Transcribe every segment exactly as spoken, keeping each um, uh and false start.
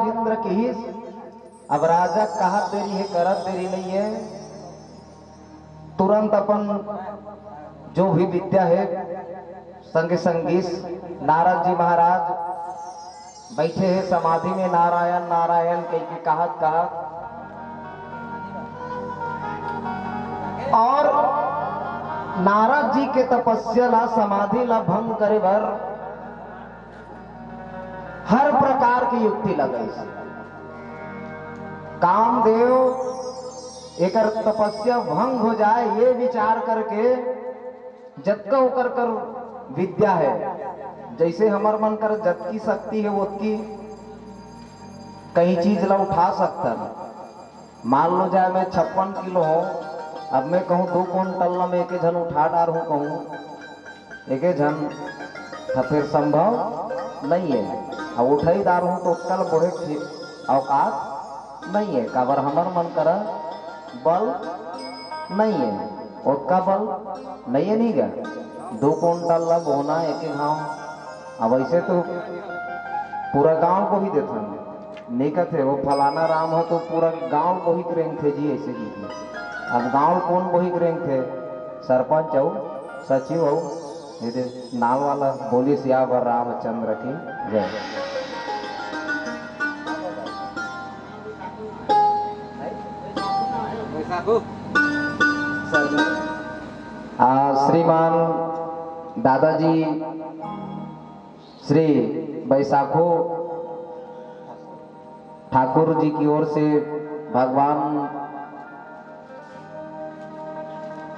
इंद्र किहिस, अब राजा कहत देरी हे, करत देरी नइ हे, तुरंत अपन जो भी विद्या हे, संगे संगीस नारद जी महाराज बइठे हे समाधि में, नारायण नारायण कहिके कहत कहत, और नारद जी के तपस्या ला, समाधि ला भंग करे बर हर प्रकार के युक्ति लगइस। कामदेव एकर तपस्या भंग हो जाए, ये विचार करके जतका ओकर कर विद्या हे, जइसे हमर मन कर जतकी शक्ति हे, ओतकी कहीं चीज ला उठा सकथन। मान लो जाए मैं छप्पन किलो हों, अब मैं कहूँ दू कुंटल ला मैं एके झन उठा डारहूँ कहूँ, एके झन, त फेर संभव नइ हे। अब उठई डारहूँ त ओतका ल बोहे के औकात नइ हे, काबर हमर मन करा बल नइ हे, ओतका बल नइ हे, नइ गा। दू कुंटल ला बोहना एके घांव, अब अइसे तो पूरा गांव बोही देथन, नइ कथे, "वो फलाना राम ह तो पूरा गांव बोही के रेंगथे जी," अइसे कहिथे। अब गांव कोन बोही के रेंगथे? सरपंच अउ सचिव अउ ये दे नाल वाला। बोलिए सियावर रामचंद्र की जय। आ, श्रीमान दादाजी श्री बैसाखो ठाकुर जी की ओर से भगवान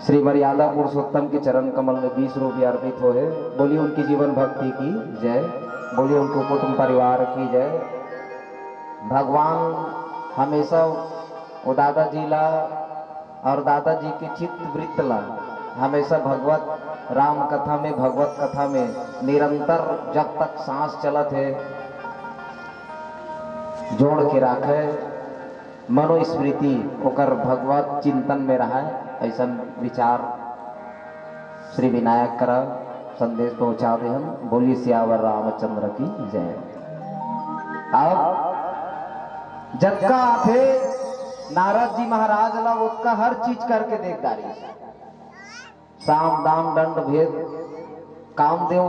श्री मर्यादा पुरुषोत्तम के चरण कमल में बीस रुपया अर्पित होहे। बोलिए उनकी जीवन भक्ति की जय, बोलिए उनके कुटुंब परिवार की जय। भगवान हमेशा वो दादाजी ला और दादाजी के चित्त वृत्त ला हमेशा भगवत राम कथा में, भगवत कथा में निरंतर जब तक सांस चलत हे, जोड़ के राखे, मनोस्मृति ओकर भगवत चिंतन में रहय, अइसन विचार श्री विनायक करा संदेश पहुंचा देहन। बोलिए सियावर रामचंद्र की जय। अब जतका आथे नारद जी महाराज ला ओतका हर चीज करके देख डारिस। साम दाम दंड भेद कामदेव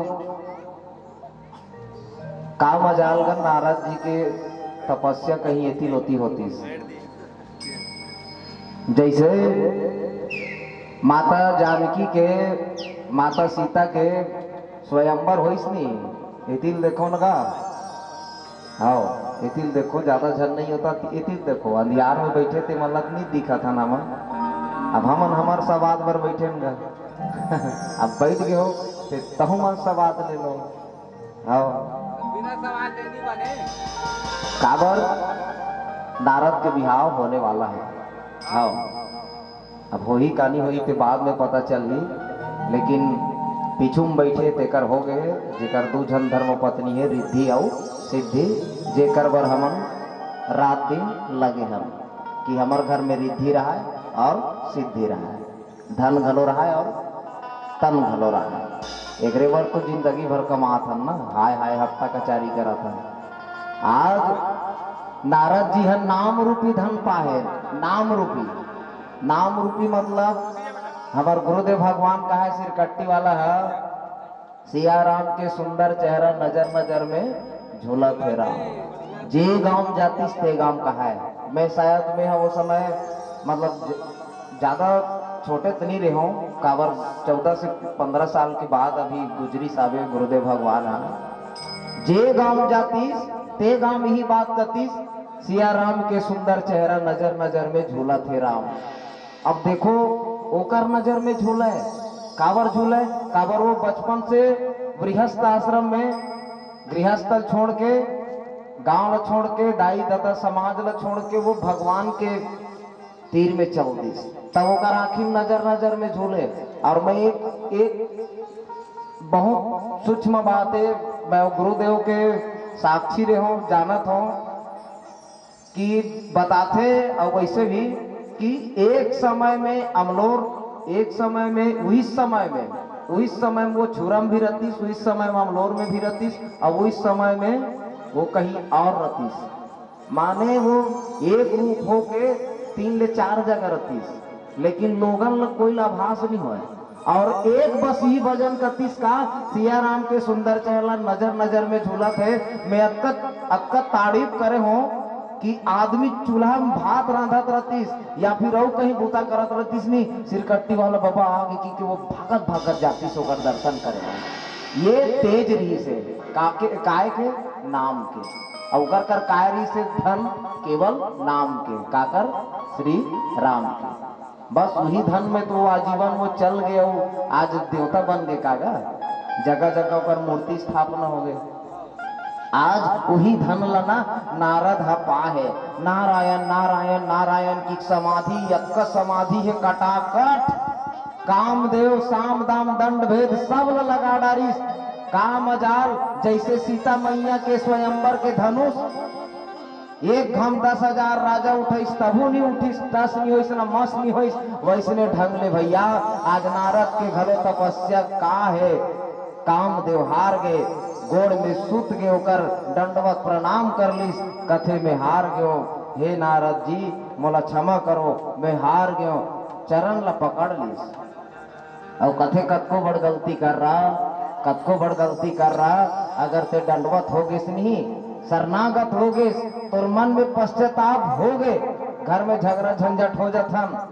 का मजाल गा नारद जी के तपस्या कहीं एती लोती होतिस। जइसे माता जानकी के, माता सीता के स्वयंवर होइस नी, एती ल देखो न गा। हव, एती ल देखो, ज्यादा झन नइ होता, एती ल देखो, अंधियार में बइठे ते मन ला नइ दिखत हन हमन। अब हमन हमर सवाद बर बइठे हन गा। अब बइठ गे हो, ते तहू मन सवाद ले लो। हव। बिना सवाल ले नइ बने। काबर? नारद के बिहाव होने वाला हे। हव। अब होही का नइ होही ते बाद में पता चलही, लेकिन पीछू में बइठे तेकर हो गे हे, जेकर दू झन धर्म पत्नी हे, रिद्धि अउ सिद्धि, जेकर बर हमन रात दिन लगे हन कि हमर घर में रिद्धि रहय अउ सिद्धि रहय। धन घलो रहय अउ तन घलो रहय। एकरे बर तो जिंदगी भर कमात हन ना, हाय हाय हफ्ता कचारी करत हन। आज नारद जी ह नाम रूपी धन पाहे, नाम रूपी, नाम रूपी मतलब हमर गुरुदेव भगवान कहे सिरकट्टी वाला ह, सिया राम के सुंदर चेहरा नजर नजर में झूलत हे राम। जे गांव जातिस ते गांव कहाय। मैं शायद मैं ह वो समय मतलब ज-, ज्यादा छोटे तो नहीं रहे हूँ, काबर चौदह से पंद्रह साल के बाद अभी गुजरी साबे गुरुदेव भगवान ह। जे गांव जातिस ते गांव यही बात कतिस, सिया राम के सुंदर चेहरा नजर नजर में झूलत हे राम। अब देखो, ओकर नजर में झूले, काबर झूले? काबर वो बचपन से गृहस्थ आश्रम में, गृहस्थ ल छोड़ के, गांव ल छोड़ के, दाई ददा समाज ल छोड़ के वो भगवान के तीर में चल दिस, तब ओकर आँखी में नजर नजर में झूले। और मैं एक, एक बहुत सूक्ष्म बात है, मैं गुरुदेव के साक्षी रहे हूँ, जानत हूँ, कि बताथे अउ वैसे भी कि एक समय में अमलोर, एक समय में, उही समय में, उही समय में वो छुरा में भी रहतिस, उही समय में अमलोर में भी रहतिस, अउ उही समय में वो कहीं और रहतिस। माने वो एक रूप होके तीन ले चार जगह रतिस, लेकिन लोगन ल कोई ल आभास नहीं होय। और एक बस ही भजन कतिस का, सिया राम के सुंदर चेहरा नजर नजर में झूलत हे। मैं अतका अतका तारीफ करे हों कि आदमी चूल्हा में भात रांधत रहतिस या फिर अउ कहीं बूता करत रहतिस नी, सिरकट्टी वाला बाबा आगे कि, कि वो भागत भागत जातिस ओकर दर्शन करे। ये तेज रहिस हे, काके, काय के? नाम के। अउ ओकर कर काय रहिस हे? धन केवल नाम के। काकर? श्री राम के। बस उही धन में तो वो आजीवन वो चल गए, वो आज देवता बन गए कागा, जगह जगह ओकर मूर्ति स्थापना हो गए। आज उही धन ला ना नारद ह पाहे। नारायण, नारायण, नारायण की समाधि, अतका समाधि हे कटाकट। कामदेव, साम, दाम, दंड, भेद सब ला लगा डारिस। का मजाल, जैसे सीता मैया के स्वयंवर के धनुष, एक घाम दस हजार राजा उठइस, तभू नहीं उठिस, टस नहीं होइस, ना मस नहीं होइस। वैसने ढंग ले भैया, आज नारद के घलो तपस्या का हे, कामदेव हार गे, गोड़ में सुत गे, ओकर दंडवत प्रणाम कर लिस, कथे, "मैं हार गयो, हे नारद जी, मोला क्षमा करो, मैं हार गयो।" चरण ला पकड़ लिस। अउ कथे, "कतको बड़ गलती कर रहा, कतको बड़ गलती कर रहा, अगर ते दंडवत हो गेस नहीं, शरणागत हो गेस, तोर मन में पश्चाताप हो गे, घर में झगड़ा झंझट हो जाथन,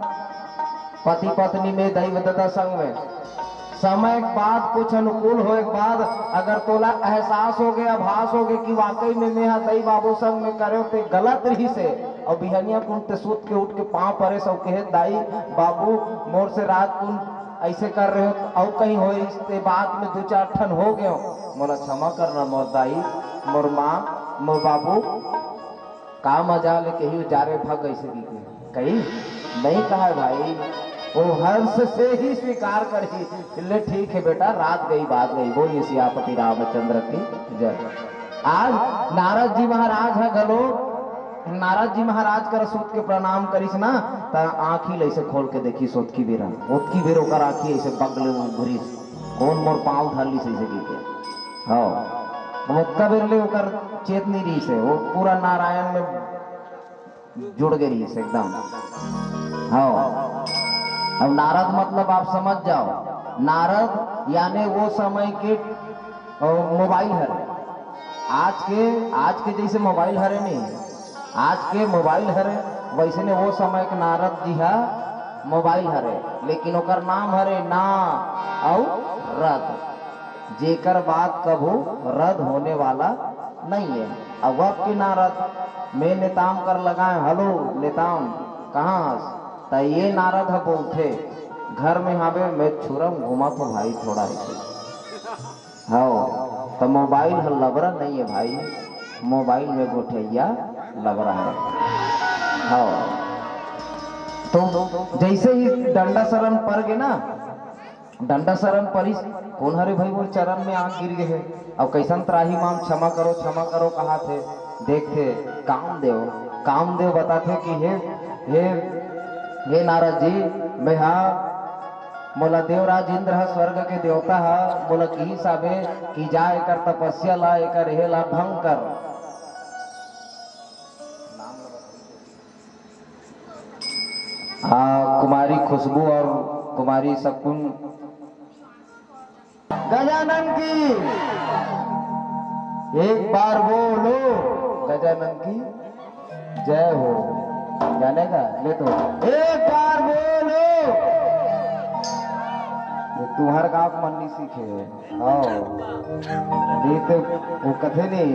पति पत्नी में, दाई ददा संग में, समय के बाद, कुछ अनुकूल होए के बाद अगर तोला एहसास हो गे, आभास हो गे कि वाकई में मेहा दाई बाबू संग में करे ते गलत रहिस हे, अउ बिहनिया कुन ते सुत के उठ के पाँव परे सौ कहे, 'दाई बाबू, मोर से रात कुन ऐसे कर रहे हो, अउ कहीं होइस ते बात में दू चार ठन हो गयो, मोला क्षमा करना मोर दाई, मोर माँ, मोर बाबू, का मजाल कही जा रे भग ऐसे की के कही नहीं कहा भाई, वो हर्ष से ही स्वीकार करही।" ले ठीक है बेटा, रात गई बात गई। बोलिए सियापति रामचंद्र की जय। आज नारद जी महाराज ह घलो, नारद जी महाराज कर सुत के प्रणाम करिस ना, त आँखी ल ऐसे खोल के देखिस ओतकी बेरा, ओतकी बेर ओकर आँखी ऐसे बगले उघरिस, "कौन मोर पाँव धर लिस?" ऐसे कहिके। हाँ, अब ओतका बेर ले ओकर चेत नहीं रहिस हे, वो पूरा नारायण में जुड़ गए रहिस एकदम। हाँ, अब नारद मतलब आप समझ जाओ, नारद यानी वो समय के अ, मोबाइल हरे। आज के, आज के जैसे मोबाइल हरे नहीं, आज के मोबाइल हरे, वैसने वो समय के नारद जी हा मोबाइल हरे, लेकिन ओकर नाम हरे ना अउ रद, जेकर बात कभू रद होने वाला नहीं है। अब अब के नारद मैं नेताम कर लगाए, "हेलो नेताम, कहाँ हस?" त ये नारद ह बोलथे, "घर में हावे, मैं छुरम घूमत हो भाई, थोड़ा ऐसे।" हव, त मोबाइल ह लबरा नहीं है भाई, मोबाइल में गोठैया लबरा है। हव, तो जैसे ही डंडा शरण पर गे ना, डंडा शरण परिस, "कौन हरे भाई, मोर चरण में आग गिर गए है, अब कैसन त्राही माम, क्षमा करो, क्षमा करो," कहा थे। देखते कामदेव, कामदेव बताथे कि हे, हे, हे नारद जी, मैं हा मोला देवराज इंद्र ह, स्वर्ग के देवता ह, मोला किहिस हाबे कि जा एकर तपस्या ला, एकर हे ला भंग कर। आ, कुमारी खुशबू और कुमारी शकुन। गजानन की एक बार बोलो, गजानन की जय हो। जाने का? ले तो एक बार बोलो। ये तुम्हार गांव के मन नहीं सीखे। आओ। नहीं तो वो कथे नहीं,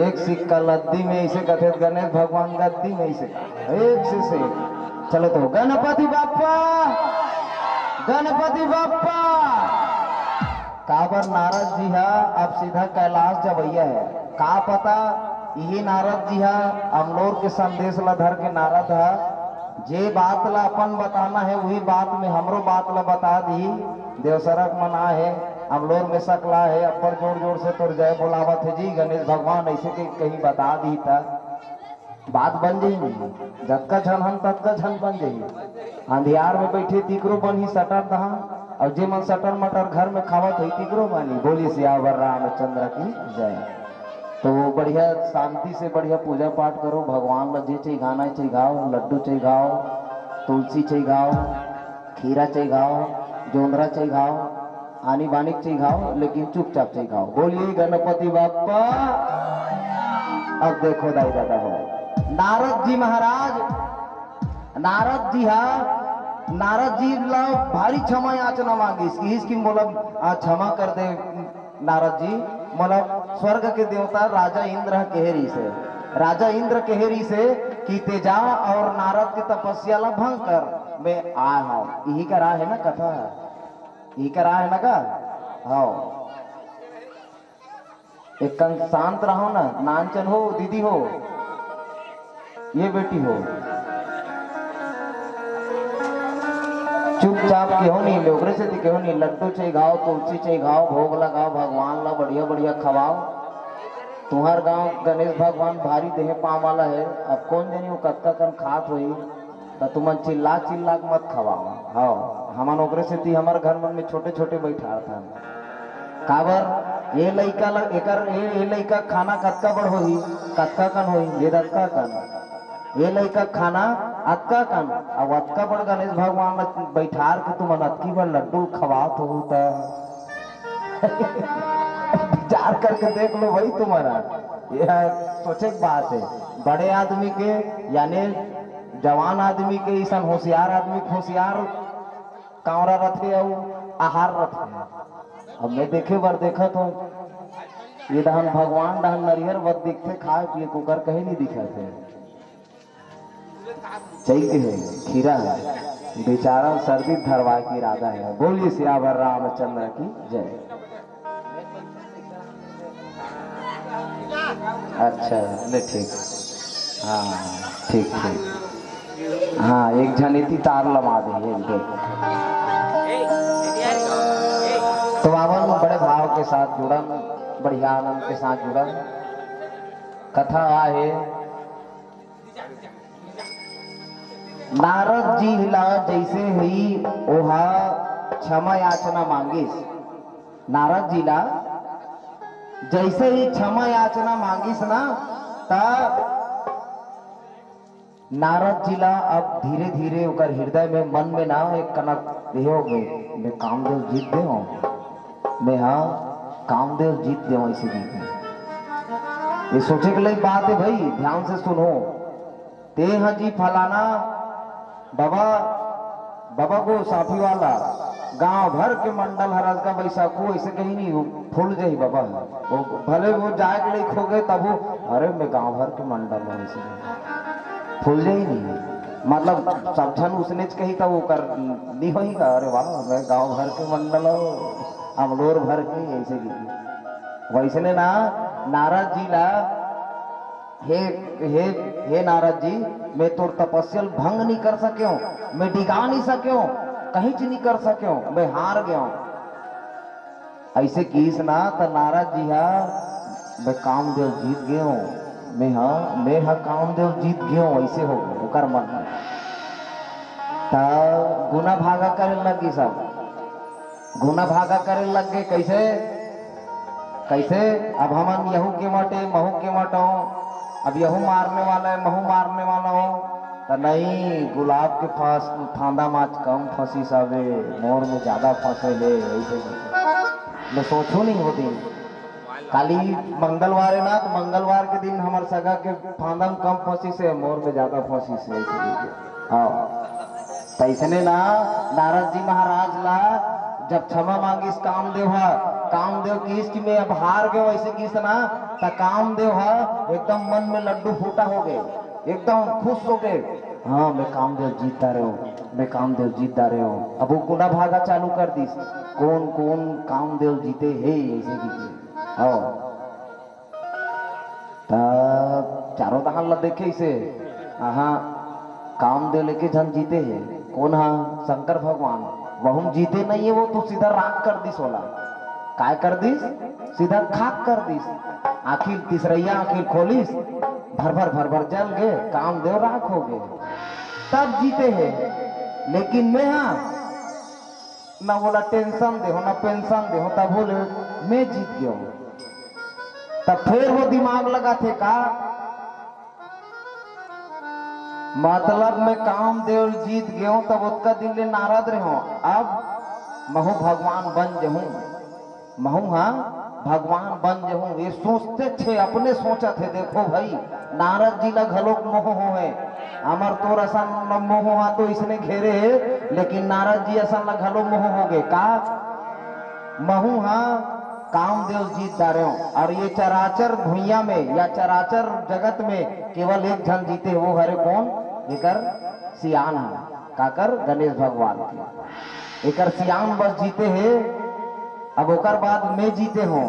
एक सिक्का लद्दी में ऐसे कथे, गणेश भगवान गद्दी में ऐसे। एक से, से। चलो तो गणपति बाप्पा, गणपति बाप्पा। काबर नारद जी हा अब सीधा कैलाश जवैया है। का पता इही नारद जी हा अमलोर के संदेश ला धर के नारद हा जे बात ला अपन बताना है, वही बात में हमरो बात ला बता दी। देवसरक मन आहे, अमलोर में सकला है, अब्बड़ जोर जोर से तोर जय बोलावत है जी। गणेश भगवान ऐसे के कहीं बता दी त बात बन जाही नहीं, जतका झन हन ततका झन बन जाही। अंधियार में बैठे तिकरो बनही सटर दहा, और जे मन सटर मटर घर में खावत होई तिकरो बनी। बोली सियावर रामचंद्र की जय। तो बढ़िया शांति से बढ़िया पूजा पाठ करो, भगवान ला जे चइघाना हे चइघाव, लड्डू चइघाव, तुलसी चइघाव, खीरा चइघाव, जोंधरा चइघाव, आनी बानी चइघाव, लेकिन चुपचाप चइघाव। बोलिए गणपति बप्पा। अब देखो दाई ददा हो, नारद जी महाराज, नारद जी हा, नारद जी ला भारी क्षमा याचना मांगिस, किहिस कि मोला, आ, क्षमा कर दे, नारद जी, मतलब स्वर्ग के देवता राजा इंद्र ह कहे रहिस हे, राजा इंद्र कहे रहिस हे कि तें जा और नारद के तपस्या ला भंग कर, मैं आय हंव। इही करा हे ना कथा, इही करा हे ना का? हव। एक कन शांत रहो ना, नानचन हो, दीदी हो, ये बेटी हो, चुपचाप केहो नहीं, ओकरे सेती केहो नहीं, लड्डू चइघाव, तुलसी चइघाव, भोग लगाव, भगवान ला बढ़िया बढ़िया खवाव। तुम्हर गांव गणेश भगवान भारी देहे पांव वाला हे, अब कोन जनी वो कतका कन खात होही, त तुमन चिल्ला चिल्ला के मत खवाव। हव, हमन ओकरे सेती हमर घर मन में छोटे छोटे बइठारथन। काबर? ए लइका ल, एकर, ए, ए लइका खाना कतका बड़ होही, कतका कन होही, ये दतका कन। ए लइका खाना अतका कन, अब अतका बड़ गणेश भगवान ल बइठार के तुमन अतकी बड़ लड्डू ल खवात हो त विचार करके देख लो भाई तुम्हारा। ये सोचे के बात हे। बड़े आदमी के, यानी जवान आदमी के, इसन होशियार आदमी के होशियार कांवरा रथे अउ आहार रथे। अब मैं देखे बर देखत हंव, ये डहन भगवान डहन नरियर बद दिखथे, खाए पिए के ओकर कहीं नहीं दिखत हे। चइघे हे, खीरा हे, बेचारा सर्दी धरवाए के इरादा हे। बोलिए सियावर रामचंद्र की जय। अच्छा, ले ठीक। हाँ, ठीक, ठीक। हाँ, एक झन एती तार लमा दे, एक दे। तो आवन बड़े भाव के साथ जुड़न, बढ़िया आनंद के साथ जुड़न। कथा आहे, नारद जी ला जइसे ही ओहा क्षमा याचना मांगिस, नारद जी ला जइसे ही क्षमा याचना मांगिस ना, त नारद जी ला अब धीरे-धीरे ओकर हृदय में, मन में ना एक कनक ये हो गे, मैं कामदेव जीत दे हूँ, मैं हा कामदेव जीत दे हूँ, ऐसे जीत दे। ये सोचे के लायक बात है भाई, ध्यान से सुनो। ते हा जी फलाना बाबा, बाबा को साफी वाला, गांव भर के मंडल हर अजगा बैसाखू ऐसे कहीं नहीं, वो फूल जाही बाबा। वो भले वो जाए के लिए खो गए, तब वो, अरे मैं गांव भर के मंडल हूँ, ऐसे नहीं। फूल जाही नहीं। मतलब सब झन उसने कही, तब वो कर नहीं होही का, अरे वाह, मैं गांव भर के मंडल हूँ, अमलोर भर के, ऐसे की। वैसने ना, नारद जी ला, हे, हे, हे नारद जी, मैं तोर तपस्या ल भंग नहीं कर सक्यों, मैं डिगा नहीं सक्यों, कहीं चीज नहीं कर सक्यों, मैं हार गयों। ऐसे किहिस ना, त नारद जी हा, मैं कामदेव जीत गयों, मैं हा, मैं हा कामदेव जीत गयों, ऐसे हो गए ओकर मन में। त गुना भागा करे लगी सब। गुना भागा करे लग गए। कैसे? कैसे? अब हमन यहू के मटे, महू के मटो, अब यहू मारने वाला है, महू मारने वाला हो, त नहीं, गुलाब के फांस, फांदा माच कम फंसी सावे, मोर में ज्यादा फंसे ले, ऐसे करके। मैं सोचू नहीं होती। काली मंगलवार है ना, तो मंगलवार के दिन हमर सगा के फांदा में कम फंसी से, मोर में ज्यादा फंसी से, ऐसे करके। हाँ। तैसने ना, नारद जी महाराज ला जब क्षमा मांगिस कामदेव हा, कामदेव किहिस कि मैं अब हार गयो, ऐसे किहिस ना, त कामदेव हा एकदम मन में लड्डू फूटा हो गए, एकदम खुश हो गए। हाँ, मैं कामदेव जीत डारे हूँ, मैं कामदेव जीत डारे हूँ। अब वो गुना भागा चालू कर दिस, कौन कौन कामदेव जीते हे, ऐसे कीजिए। हाँ। त चारों डहार ला देखे इसे, आहा, कामदेव लेके झन जीते हे। कौन हा? शंकर भगवान। वहू जीते नहीं है, वो तो सीधा राख कर दिस ओला। काय कर दिस? सीधा खाक कर दिस। आखिर तीसरैया आखिर खोलिस, भर भर भर भर जल गए, कामदेव राख हो गए। तब जीते हे, लेकिन मैं हा ना ओला टेंशन दे हो, ना पेंशन दे हो, तब बोले, मैं जीत गया हूँ। तब फेर वो दिमाग लगाथे का, मतलब मैं कामदेव जीत गेंव, तब ओतका दिन ले नारद रेहेंव, अब महूं भगवान बन जहूं, महूं हा भगवान बन जहूं। ये सोचतेच हे, अपने सोचत हे। देखो भाई, नारद जी ला घलोक मोह होहे। हमर तोर असन मोह हा तो इसने घेरे हे, लेकिन नारद जी असन ला घलो मोह होगे का, महूं हा कामदेव जीत डारेंव। और ये चराचर भुइयां में या चराचर जगत में केवल एक झन जीते, वो हरे कोन? एकर सियान हा, काकर? गणेश भगवान के। एकर सियान बस जीते हे, अब ओकर बाद मैं जीते हों।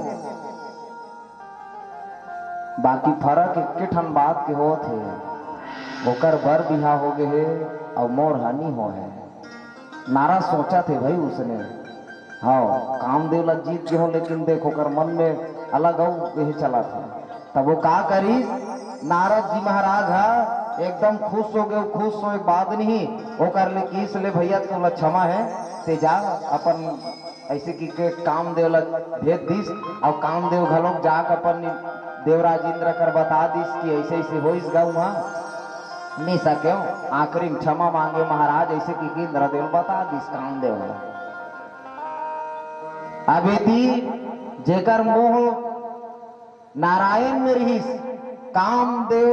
बाकी फरक एके ठन बात के होत हे, ओकर बर बिहाव होगे हे अउ मोर हा नी होहे। नारद सोचत हे भाई उसने, हव, कामदेव ला जीत गेंव, लेकिन देख ओकर मन में अलग अउ यही चलत हे। तब वो का करिस, नारद जी महाराज हा एकदम खुश होगे, खुश होय के बाद नहीं ओकर ले किहिस, ले भैया तोला क्षमा हे, ते जा अपन अइसे कहिके कामदेव ला भेज दिस, अउ कामदेव घलोक जाके अपन देवराज इंद्र कर बता दिस कि अइसे अइसे होइस गा, उहां नी सकेंव, आखिरी में क्षमा मांगेंव महाराज, अइसे कहिके इंद्रदेव ला बता दिस कामदेव ला। अब एती जेकर मोह नारायण में रिहिस, कामदेव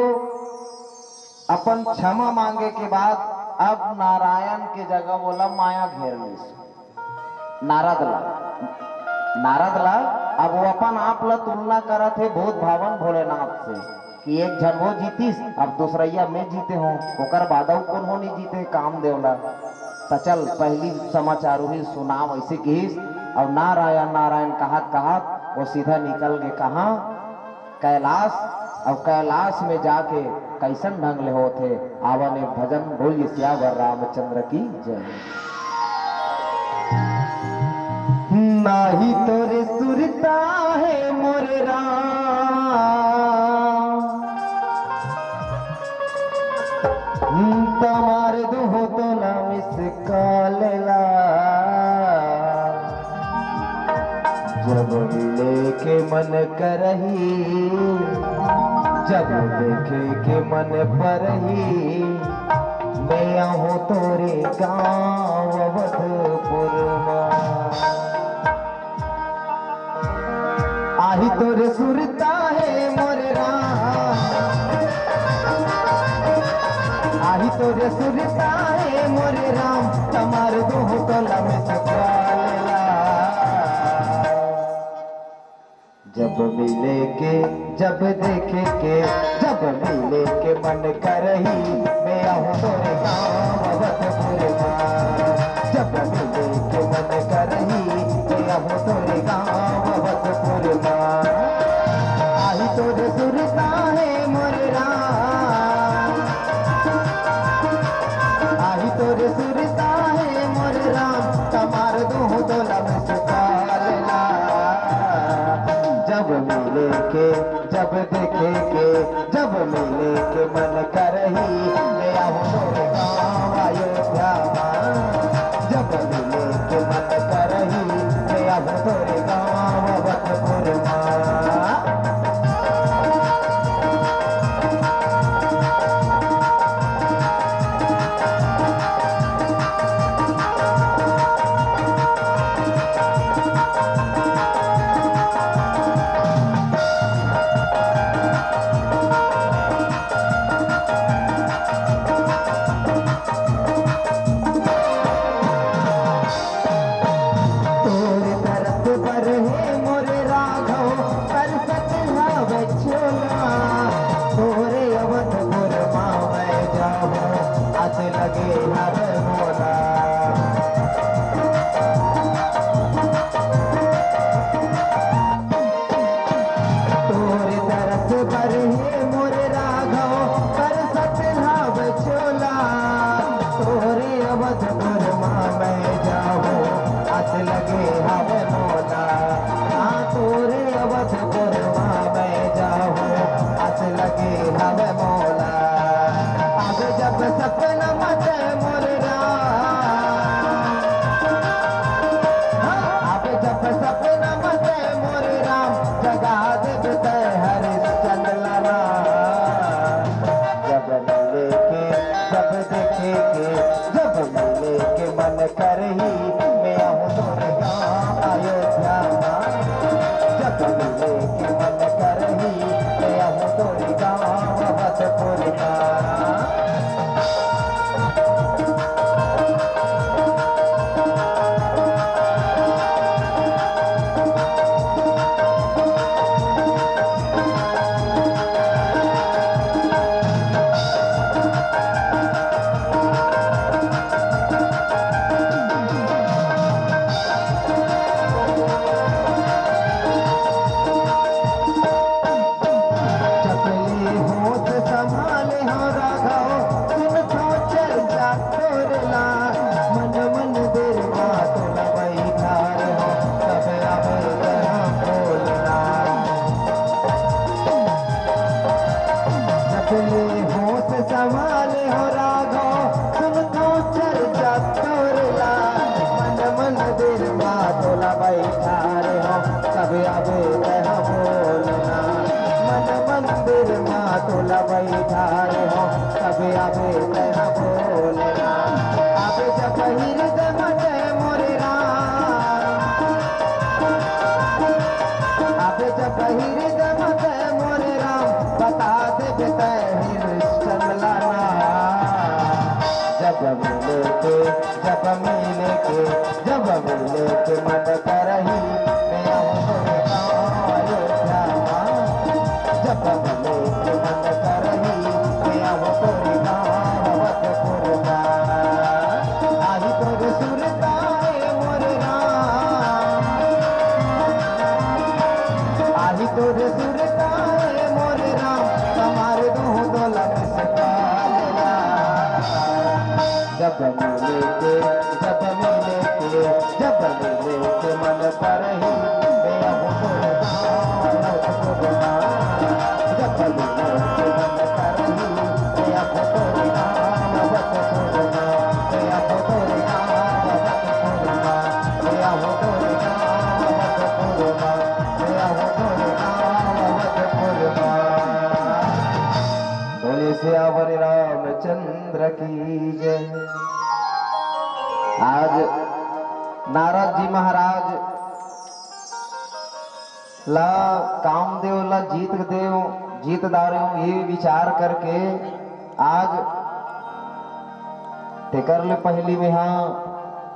अपन क्षमा मांगे के बाद अब नारायण के जगह ओला माया घेर लिस। नारद ला, नारद ला अब वो अपन आप ला तुलना करत हे भूत भावन भोलेनाथ से कि एक झन वो जीतिस, अब दूसरइया मैं जीते हों, ओकर बाद अउ कोनो नी जीते कामदेव ला। त चल, पहली समाचार उही सुनाव, अइसे किहिस। अउ नारायण नारायण कहत कहत वो सीधा निकल गे कहां? कैलाश। अउ कैलाश में जाके कइसन ढंग ले होत हे, आवन एक भजन। बोलिए सियावर रामचंद्र की जय। नाही तोरे सुरता हे मोरे राम, त मार दूं तोला मिस कॉल ला। जब मिले के मन करही, जब देखे के मन परही, मैं आहूं तोरे गांव अवधपुर मा। आही तोरे सुरता हे मोरे राम, आही तोरे सुरता हे मोरे राम, त मार दूं तोला मिस कॉल ला। जब मिले के, जब देखे के, जब मिले के मन करही, मैं आहूं तोरे गांव अवधपुर मा। जब मिले के मन करही, मैं आहूं तोरे गांव अवधपुर मा। आही तोरे सुरता हे मोरे राम, आही तोरे सुरता हे मोरे राम, त मार दूं तोला मिस कॉल ला। जब मिले के, जब देखे के, जब मिले के मन करही, मैं आहूं तोरे गांव अयोध्या मा। जब मिले के मन करही, मैं आहूं तोरे गांव अवधपुर मा। अबे तैं बोल राम, अबे जब हृदय में जय मोरे राम, अबे जब हृदय में जय मोरे राम, बता देबे तैं हृष्ट चलना। जब मिले के, जब मिले के, जब मिले के मन करही, मैं आऊँ तोरे गाँव अयोध्या माँ। जब मिले के मन करही, मैं आऊँ तोरे गाँव अवधपुर माँ। आही तोरे सुरता ए मोरे राम, आही तोरे सुरता ए मोरे राम, हमारे दोनों दौलत से पालया। जब मिले के, जब मिले के, जब मिले के मन करही, मैं आऊँ तोरे गाँव अवधपुर माँ। जब मिले के मन करही, मैं आऊँ तोरे गाँव अवधपुर माँ। मैं आऊँ तोरे गाँव अवधपुर माँ। मैं आऊँ तोरे गाँव अवधपुर माँ। मैं आऊँ तोरे गाँव अवधपुर माँ। बोले सियावर रामचंद्र की जय। आज नारद जी महाराज ला कामदेव ला जीत देव, जीत डारेव, ये विचार करके आज तेकर ले पहिली में हा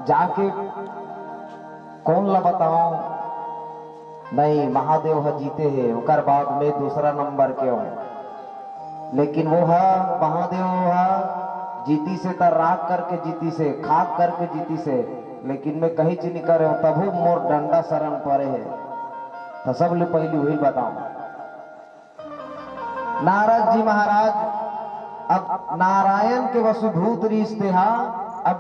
जाके कोन ला बताओ, नहीं, महादेव ह जीते हे, ओकर बाद में दूसरा नंबर के हूँ। लेकिन वो ह, महादेव ह जीतिस हे त राख करके जीतिस हे, खाक करके जीतिस हे, लेकिन मैं कहीच नहीं करे हूँ, तभो मोर डंडा शरण परे हे। त सबले पहिली वही बताओ। नारद जी महाराज अब नारायण के वशीभूत रिहिस तेहा, अब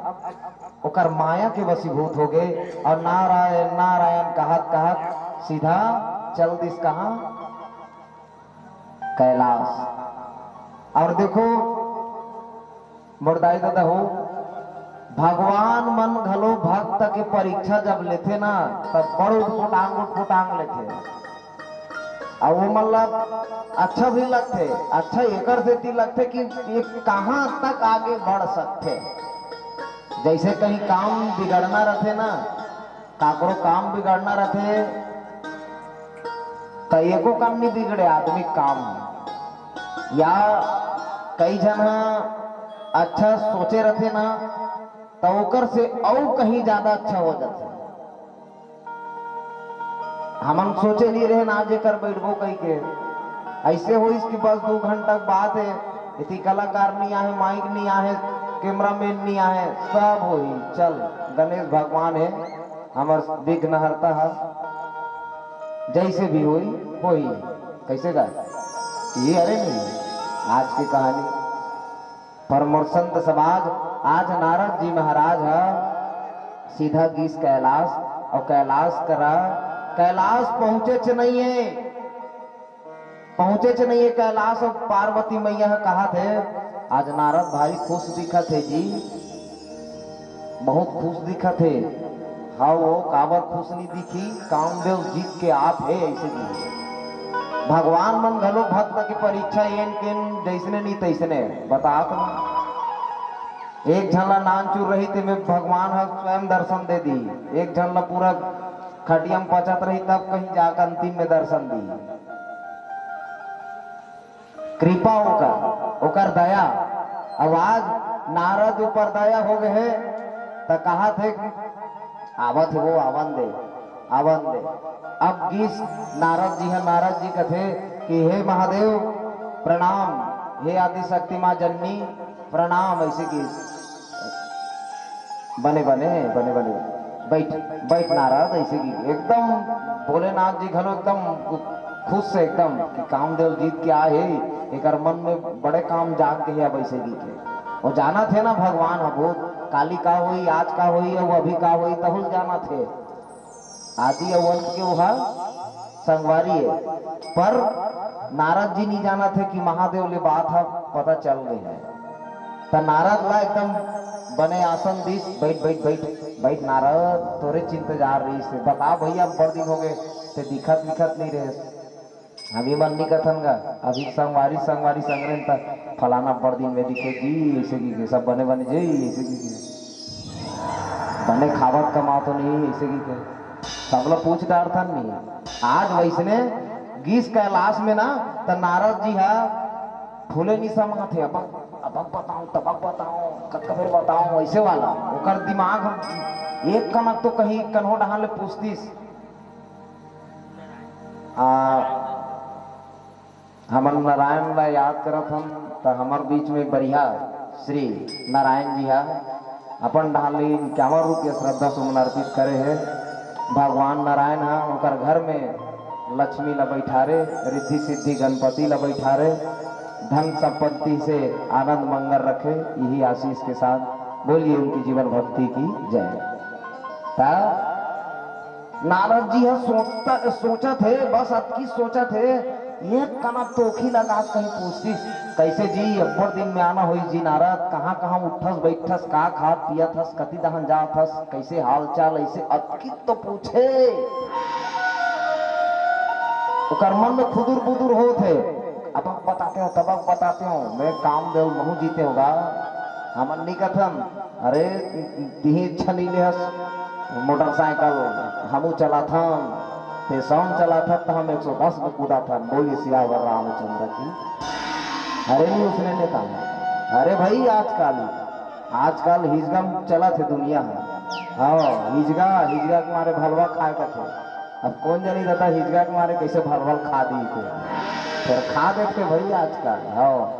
ओकर माया के वशीभूत हो गए और नारायण नारायण कहत कहत सीधा चल दिस कहाँ? कैलाश। और देखो, मोर दाई ददा हो, भगवान मन घलो भक्त के परीक्षा जब लेथे ना, तब बड़ उटपुटांग उटपुटांग लेथे। अउ वो मन ला अच्छा भी लगथे, अच्छा एकर सेती लगथे कि ये कहाँ तक आगे बढ़ सकथे। जैसे कहीं काम बिगड़ना रथे ना, काकरो काम बिगड़ना रथे, त एको काम नहीं बिगड़े आदमी काम। या कई झन ह अच्छा सोचे रथे ना, त ओकर से अउ कहीं ज्यादा अच्छा हो जाथे। हमन सोचे नहीं रहे ना जेकर बैठबो कही के। ऐसे होइस कि बस दू घंटा के बात है, इति कलाकार नहीं आहे, माइक नहीं आहे, कैमरामैन नहीं आहे, सब होही। चल, गणेश भगवान है, हमर विघ्नहर्ता है, जैसे भी होई, होई। कैसे गा? ये अरे नहीं, आज की कहानी। पर मोर संत समाज, आज नारद जी महाराज ह सीधा गिस कैलाश, और कैलाश करा, कैलाश पहुंचेच नहीं है, पहुंचेच नहीं है कैलाश। और पार्वती मैया ह कहा थे, आज नारद भाई खुश दिखत है जी, बहुत खुश दिखत हे। हाँ, वो काबर खुश नहीं दिखी, कामदेव जीत के आत हे, ऐसे दिखी। भगवान मन घलो भक्त के परीक्षा एन केन जैसने नहीं तैसने, बतात ना। एक झन ला नानचुर रही, ते में भगवान ह स्वयं दर्शन दे दी। एक झन ला पूरा खटिया में पचत रही, तब कहीं जाकर अंतिम में दर्शन दी। कृपा ओकर, ओकर दया। अब आज नारद ऊपर दया हो गए हे, त कहा थे कि आवत हे वो, आवन दे, आवन दे। अब गिस नारद जी हे, नारद जी कथे कि हे महादेव प्रणाम, हे आदिशक्ति माँ जननी प्रणाम, ऐसे गिस। बने, बने, बने, बने। बैठ, बैठ नारद, ऐसे की एकदम भोलेनाथ जी घलो एकदम खुश से एकदम कि कामदेव जीत के आए हे, एकर मन में बड़े काम जाग के हे, अब ऐसे की के। वो जानत हे ना भगवान ह भूत, काली का होई, आज का होई, अउ अभी का होई, तहुल जानत हे। आदि अउ अंत के ओहा संगवारी हे, पर नारद जी नहीं जानत हे कि महादेव ले बात ह पता चल गए हे। त नारद ला एकदम बने आसन दिस, "बैठ, बैठ, बैठ, बैठ नारद, तोरे इंतजार रहिस हे। बता भैया, बड़ दिन हो गए, ते दिखत, दिखत नहीं रहे।" अभी मन नहीं कथन गा, अभी संगवारी संगवारी संग रहे त फलाना बड़ दिन में दिखे जी, ऐसे की के सब बने बने जी, ऐसे की के बने खावत कमात हो नहीं, ऐसे की के सब ला पूछ डारथन नहीं। आज वैसने गीस कैलाश में ना, त नारद जी हा फूले नहीं समात हे। अब अब बताओ, तब बताओ, कतका बेर बताओ, ऐसे वाला ओकर दिमाग। एक कनक तो कहीं कन्हो डहान ले पूछतीस। आ, हमन नारायण ला याद करत हन, त हमर बीच में बढ़िया श्री नारायण जी हा अपन डहान ले इक्यावन रुपया श्रद्धा सुमन अर्पित करे हे। भगवान नारायण हा उनकर घर में लक्ष्मी ला बैठारे, रिद्धि सिद्धि गणपति ला बैठारे, धन संपत्ति से आनंद मंगल रखे, यही आशीष के साथ बोलिए उनकी जीवन भक्ति की जय। त नारद जी ह सोचता, सोचत हे, बस अतकी सोचत हे, एक कनक तोखी लगा कहीं पूछतीस, "कैसे जी, अब्बड़ दिन में आना होई जी नारद, कहाँ कहाँ उठस बैठस, का खात पियत हस, कति दहन जात हस, कैसे हाल चाल?" ऐसे अतकी तो पूछे। ओकर मन में खुदुर बुदुर होत हे, "अबक बताते हो, तबक बताते हो, मैं काम देव महू जीते होगा, हमन नहीं कथन।" अरे, तिही छनी ले हस मोटरसाइकिल, हमू चलाथन, ते सौन चलाथन, त हम एक सौ दस में कूदाथन। बोलिए सियावर रामचंद्र की। अरे नहीं उसने नेता। अरे भाई, आजकल, आजकल हिजगा में चलत हे दुनिया ह। हाँ, हिजगा, हिजगा के मारे भलवा खाए कथे। अब कौन जानी दादा हिजगा के मारे कैसे भलवा खा दी थे। फिर खा देते भाई आजकल। हाँ।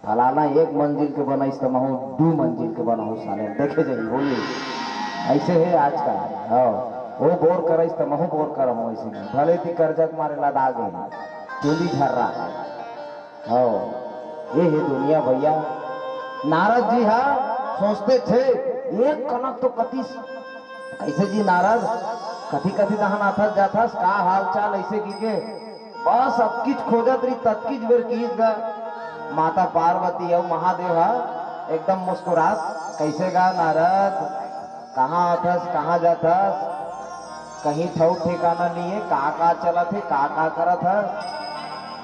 फलाना एक मंजिल के बनाइस त महू दू मंजिल के बनाहूँ साले, देखे जाही, बोलिए। ऐसे हे आजकल। हाँ, वो बोर कराइस त महू बोर करहूँ, ऐसे में भले ती कर्जा के मारे लदा गए, चूंदी झर्रा। हाँ, ये हे दुनिया भैया। नारद जी हा सोचते थे, एक कनक तो कतिस, कैसे जी नारद, कथी कथी दहन आथस जाथस, का हाल चाल, ऐसे की के बस अतकीच खोजत रही, ततकीच बेर किहिस गा। माता पार्वती अउ महादेव हा एकदम मुस्कुरात, "कैसे गा नारद, कहाँ आथस, कहाँ जाथस? कहीं ठौर ठिकाना नहीं है, का का चलत हे, का का करत हस?"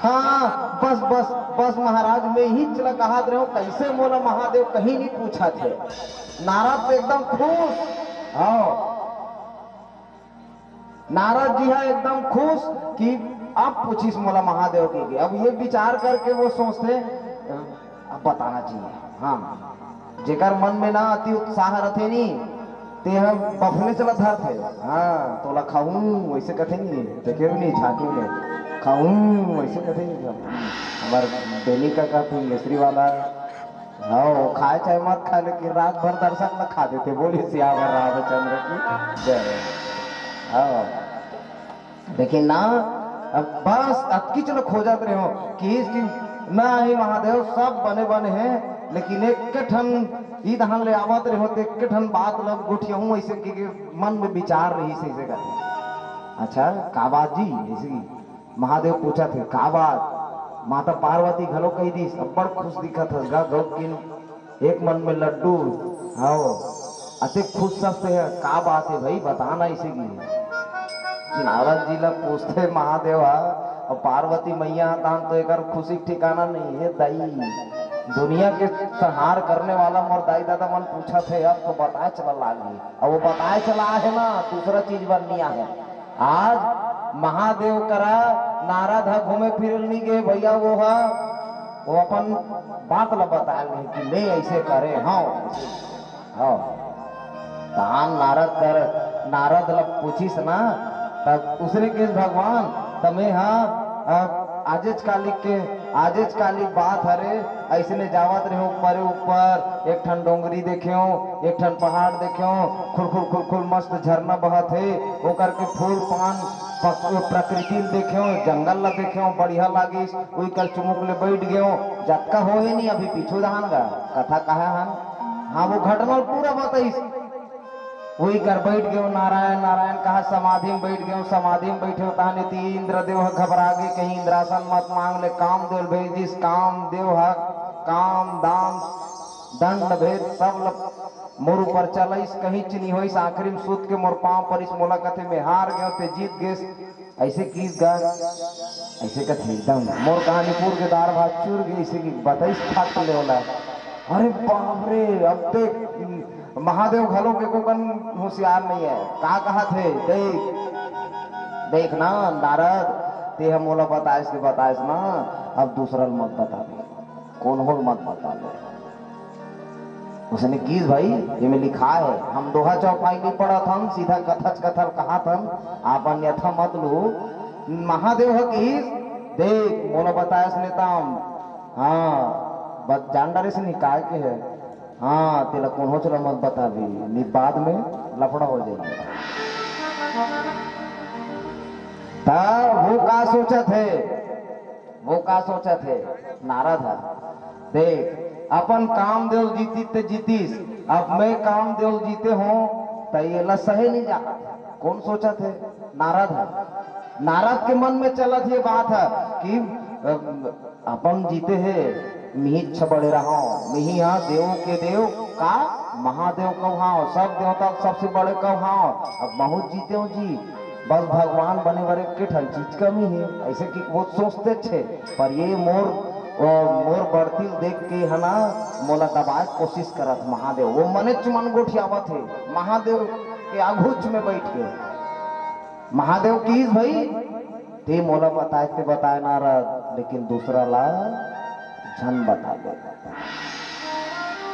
"हाँ, बस, बस, बस महाराज, मैं इहीच ला कहत रहेंव, कैसे मोला महादेव कहीं नहीं पूछत हे।" नारद तो एकदम खुश। हाँ। नारद जी हा एकदम खुश कि अब पूछिस मोला महादेव की। अब ये विचार करके वो सोचते, अब बताना चाहिए। हाँ, जेकर मन में ना अति उत्साह रथे नी, ते ह बफले चला धरथे। हाँ, तोला खाहूं, वैसे कथे नी, देखे भी नहीं, झांके में खाहूं, वैसे कथे नी। हमार बेनी का, का मिस्त्री वाला, हाँ, वो खाए चाहे मत खाए, लेकिन रात भर दर्शक ला खा देते। बोलिए सियावर रामचंद्र की जय। हाँ, लेकिन ना, अब बस अतकीच ला खोजत रहेंव कि इसकी ना ही महादेव सब बने बने हैं, लेकिन एक ठन ई दहन ले आवत रहेंव त एक ठन बात ला गोठियाहूं, ऐसे कि, कि मन में विचार रहिस ऐसे का। अच्छा, का बात जी? ऐसे की महादेव पूछत हे, "का बात?" माता पार्वती घलो कहि दिस, "अब्बड़ खुश दिखत हस गा गौकिन, एक मन में लड्डू, हव, अतेक खुश हस ते, का बात हे भई, बता ना इसे की।" नारद जी ला पूछथे महादेव हा, अउ पार्वती मैया हा, तहान तो एकर खुशी के ठिकाना नहीं हे दाई। दुनिया के संहार करने वाला मोर दाई ददा मन पूछत हे, अब तो बताए चला लागही। अब वो बताए चला हे ना, दूसरा चीज बर नइ आहे। आज महादेव करा नारद ह घूमे फिरे ल नइ गे भैया, वो ह, वो अपन बात ल बताए ल गे कि मैं ऐसे करे हंव। हाँ। तहान नारद कर, नारद ल पूछिस ना, तब उसने किस भगवान, त मैं हा, अ, आजेच कालिक के, आजेच कालिक बात हरे, अइसने जावत रहेंव ऊपरे ऊपर, एक ठन डोंगरी देखेंव, एक ठन पहाड़ देखेंव, खुलखुल खुलखुल मस्त झरना बहत हे, ओकर के फूल पान पक-, प्रकृति ल देखेंव, जंगल ल देखेंव, बढ़िया लागिस, उही कर चुमुक ले बइठ गेंव। जतका होहे नी अभी पीछू दहान गा, कथा कहा हन, हाँ वो घटना ल पूरा बताइस। उही कर बइठ गेंव, नारायण नारायण कहा समाधि में बइठ गेंव, समाधि में बइठेंव तहाने ती इंद्रदेव ह घबरा गे, कहीं इंद्रासन मत मांग ले, कामदेव ल भेज दिस, कामदेव ह काम दान दंड भेद सब ल मोर ऊपर चलाइस, कहींच नइ होइस, आखिरी में सूत के मोर पांव परिस, मोला कथे मैं हार गेंव, ते जीत गेस, अइसे किहिस गा, अइसे कथे एकदम मोर कहानी पूर के दार भात चूर गे, अइसे कि बताइस फट ले ओला। अरे बाप रे, अब देख महादेव घलो के को कन होशियार नइ हे। का कहत हे, देख, देख ना नारद, तें ह मोला बताइस के बताइस ना, अब दूसरा ल मत बताबे, कोनो ल मत बताबे। उसने किहिस भाई, एमे लिखाय हे, हम दोहा चौपाई नइ पढ़त हन, सीधा कथच कथा ल कहत हन, आप अन्यथा मत लू। महादेव ह किहिस, देख, मोला बताइस नेताम, हाँ, बत जान डारिस नहीं काय के हे, हाँ, तेला कोनोच ल मत बताबे, नहीं बाद में लफड़ा हो जाही। त वो का सोचत हे, वो का सोचत हे नारद ह? देख, अपन कामदेव जीतिस ते जीतिस, अब मैं कामदेव जीते हों, त एला सहे नइ जात। कोन सोचत हे? नारद ह। नारद के मन में चलत ये बात ह कि, अ, अपन जीते हे, मिहिच बड़े रहंव, मिही ह देव के देव, का महादेव कहांव, सब देवता सबसे बड़े कहांव, अब महूं जीते हों जी, बस भगवान बने बर एक ठन चीज कमी हे, अइसे कि वो सोचतेच हे, पर ये मोर, वो मोर बढ़ती ल देख के हे ना, मोला दबाय के कोशिश करत महादेव, वो मनेच मन गोठियावत हे, महादेव के आघूच में बइठ के। महादेव किहिस भाई, तें मोला बताय ते बताय नारद, लेकिन दूसरा ला झन बताबे।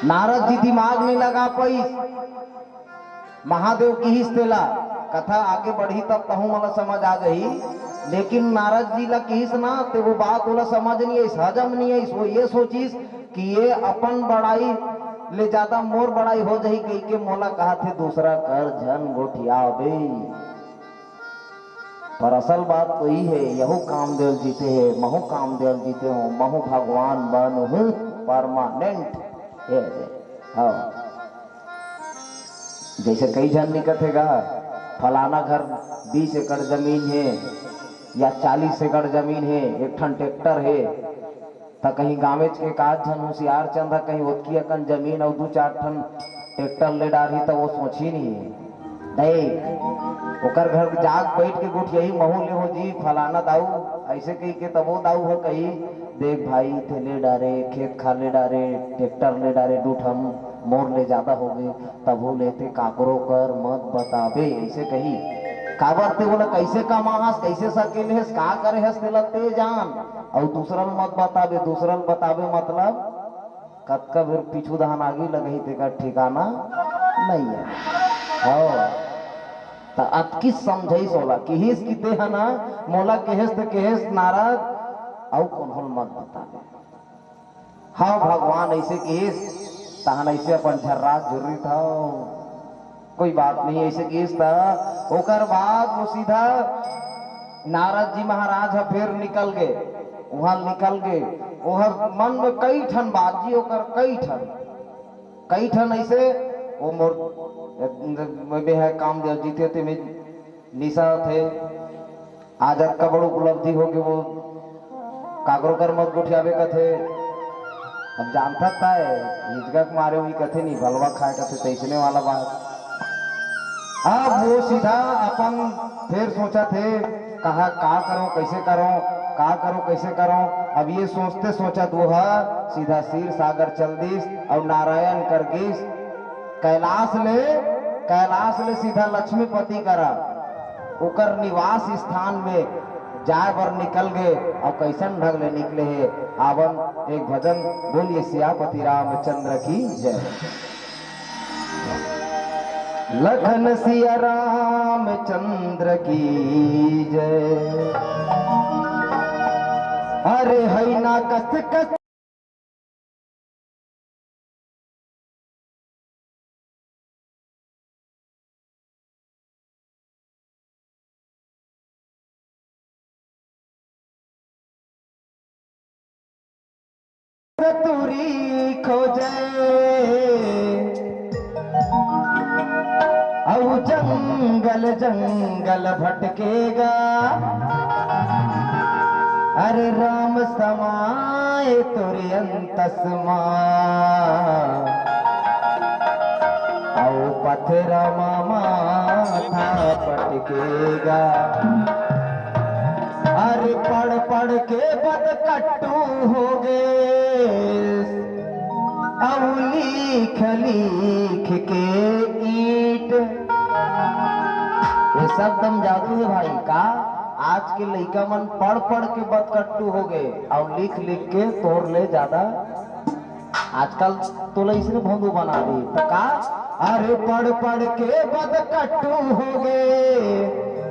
नारद जी दिमाग नइ लगा पाइस। महादेव किहिस तेला, कथा आगे बढ़ही तब तहूं मोला समझ आ जाही, लेकिन नारद जी ला किहिस ना, ते वो बात ओला समझ नइ आइस, हजम नइ आइस। वो ये सोचिस कि ये अपन बड़ाई ले जादा मोर बड़ाई हो जाही कहिके मोला कहत हे, दूसरा कर झन गोठियाबे। पर असल बात तो ई हे, यहू कामदेव जीते हे, महू कामदेव जीते हों, महू भगवान बनहूं permanent। ये दे, हाँ। जइसे कई झन निकत हे गा, फलाना घर बीस एकड़ जमीन हे या चालीस एकड़ जमीन हे, एक ठन ट्रैक्टर हे, त कहीं गाँवेच के एकाध झन होशियार चंद ह कहीं ओतकी अकन जमीन अउ दू चार ठन ट्रैक्टर ले डारही, त वो सोचही नहीं। देख, ओकर घर जाग बइठ के गोठियाही, "महूं ले हों जी, फलाना दाऊ," अइसे कहिके, तब वो दाऊ ह कही, "देख भाई, तें ले डारे, खेत खार ले डारे, ट्रैक्टर ले डारे, दू ठन मोर ले जादा होगे।" तभो ले तें काकरो कर मत बताबे, अइसे कही। काबर तें ओला कइसे कमाहस, कइसे सकेले हस, का करे हस, तेला तें जान, अउ दूसरा ल मत बताबे। दूसरा ल बताबे मतलब कतका बेर पीछू दहन आगी लगही, तेकर ठिकाना नइ हे। हव, त अतकी समझाइस ओला, किहिस कि तें ह ना मोला केहेस त केहेस नारद, अउ कोनो ल मत बताबे। हव भगवान अइसे किहिस, तहन अइसे अपन झर्रा झुर्री थव, कोई बात नहीं, अइसे किहिस। त ओकर बाद वो सीधा नारद जी महाराज ह फेर निकल गे, उहां निकल गे। ओहर मन में कई ठन बात जी, ओकर कई ठन, कई ठन अइसे, वो मोर, में है काम दे जीते ते में निशा थे, आज अतका बड़ उपलब्धि होगे, वो काकरो कर मत गोठियाबे कथे। अब जानथस ताय, हिचका के मारे उही कथे, "नहीं, भलवा खाय," कथे, तइसने वाला बात। अब वो सीधा अपन फेर सोचत हे, कहा, "का करों, कइसे करों, का करों, कइसे करों?" अब ये सोचते सोचत वो ह सीधा क्षीर सागर चल दिस अउ नारायण कर गिस। कैलाश ले, कैलाश ले सीधा लक्ष्मीपति करा, ओकर निवास स्थान में जाय बर निकल गे। अउ कइसन ढंग ले निकले हे, आवन एक भजन बोलिए सियापति रामचंद्र की जय। लखन सिया रामचंद्र की जय। अरे है ना कस कस तुरी खोजे अउ जंगल जंगल भटकेगा। अरे राम समाए तोरे अंतस मा, अउ पथरा मा माथा पटकेगा। के बदकट्टू हो गे, अउ लिख लिख के ईंट। ये सब दम जादू हे भाई का? आज के लइका मन पढ़ पढ़ के बदकट्टू हो गे अउ लिख लिख के तोर ले जादा। आजकल तोला इसने भोंदू बना दी तो का? अरे पढ़ पढ़ के बदकट्टू हो गे,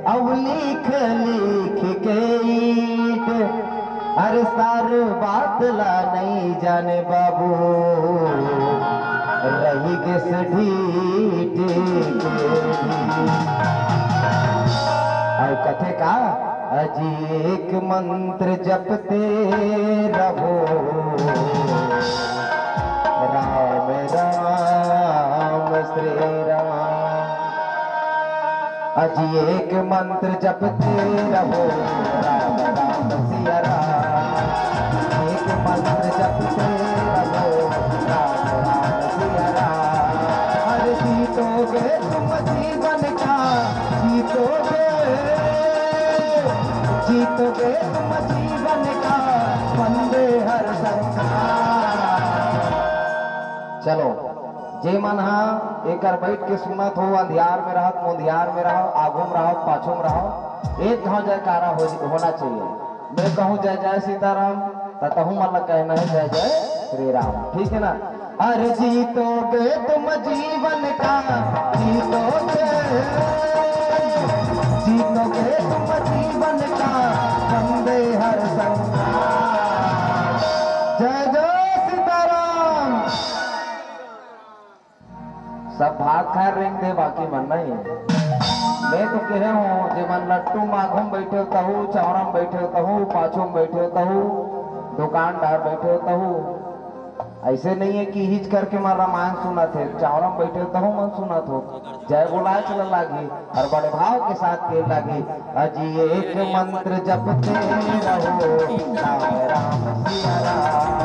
अब लिख लिख के ईंट। अरे सार बात ला नहीं जाने बाबू, रही गे से ढीठ के ढीठ। अउ कथे का? अजी एक मंत्र जपते रहो, राम राम श्री राम। अजी एक मंत्र जपते रहो, राम राम सिया राम। एक मंत्र जपते रहो, राम राम सिया राम। अरे जीतोगे तुम जीवन का, जीतोगे, जीतोगे तुम जीवन का, वंदे हर संसार। चलो, जे मन हा एकर बैठ के सुनत हो, अंधियार में रहत, मुंधियार में रहो, आगू में रहो, पाछू में रहो, एक घाव जयकारा हो, होना चाहिए। मैं कहूँ जय जय सीताराम, त तहूँ मन ला कहना है जय जय श्री राम, ठीक है ना? अरे जीतोगे तुम जीवन का, जीतोगे, जीतोगे तुम जीवन का, वंदे हर संसार। जय जय सीताराम। सब भात खाए रेंग दे, बाकी मन नहीं। मैं तो कहे हूँ, जे मन लट्टू माघो में बैठे हो तहू, चौरा में बैठे हो तहू, पाछू में बैठे हो तहू, दुकान डार बैठे हो तहू, ऐसे नहीं है कि हिच करके मन रामायण सुनत हे, चौरा में बैठे हो तहू मन सुनत हो, जय बोलाए चला लागी। और बड़े भाव के साथ के लगे, अजी एक मंत्र जपते रहो, राम राम सिया राम।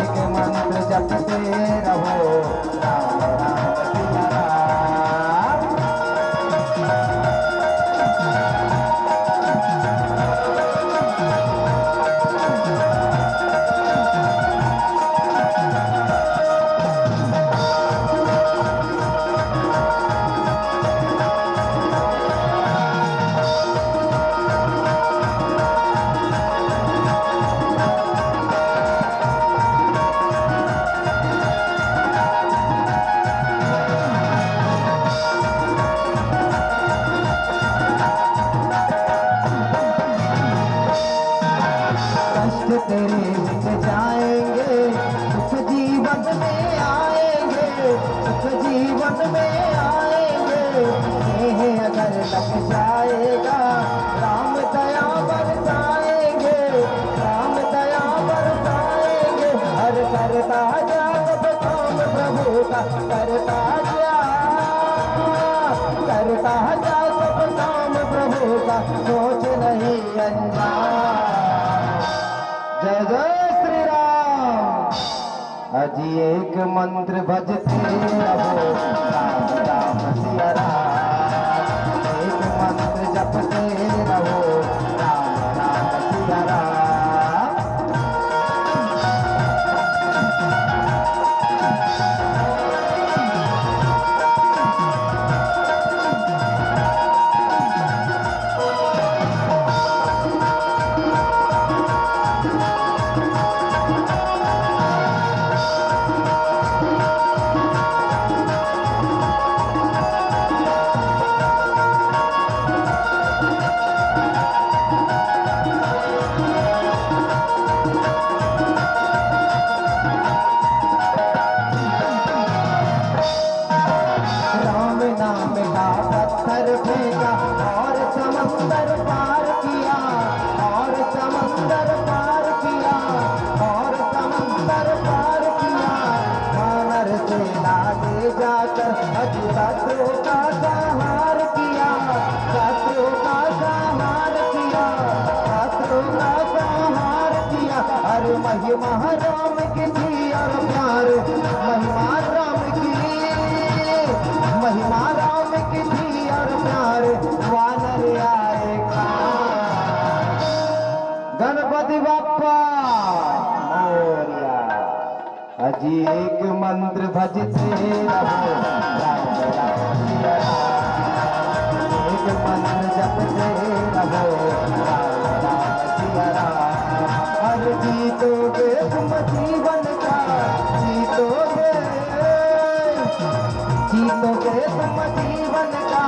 एक मंत्र जपते रहो, राम राम सिया राम। कष्ट तेरे मिट जाएंगे, सुख जीवन में आएंगे, सुख जीवन में आएंगे। स्नेह अगर लग जाएगा, राम दया बरसाएंगे, राम दया बरसाएंगे। हर करता जा सब काम प्रभु का, करता जा, करता जा सब काम प्रभु का, सोच नहीं अनजान। जय जय श्री राम। अजी एक मंत्र भजते रहो, राम राम सिया राम। एक मंत्र जपते रहो, राम राम सिया राम। राम नाम का पत्थर फेंका और समंदर पार किया, और समंदर पार किया, और समंदर पार किया। वानर सेना ले जाकर अति शत्रु का संहार किया, शत्रु का संहार किया, शत्रु का संहार किया। अरे महिमा राम की थी और प्यार, महिमा राम की, महिमा राम की थी और प्यार, वानर आए खान। मोरया। अजी एक मंत्र भजते रहो, राम राम सिया राम। एक मंत्र जपते रहो, राम राम सिया राम। अरे जीतोगे तुम जीवन का, जीतोगे, जीतोगे तुम जीवन का,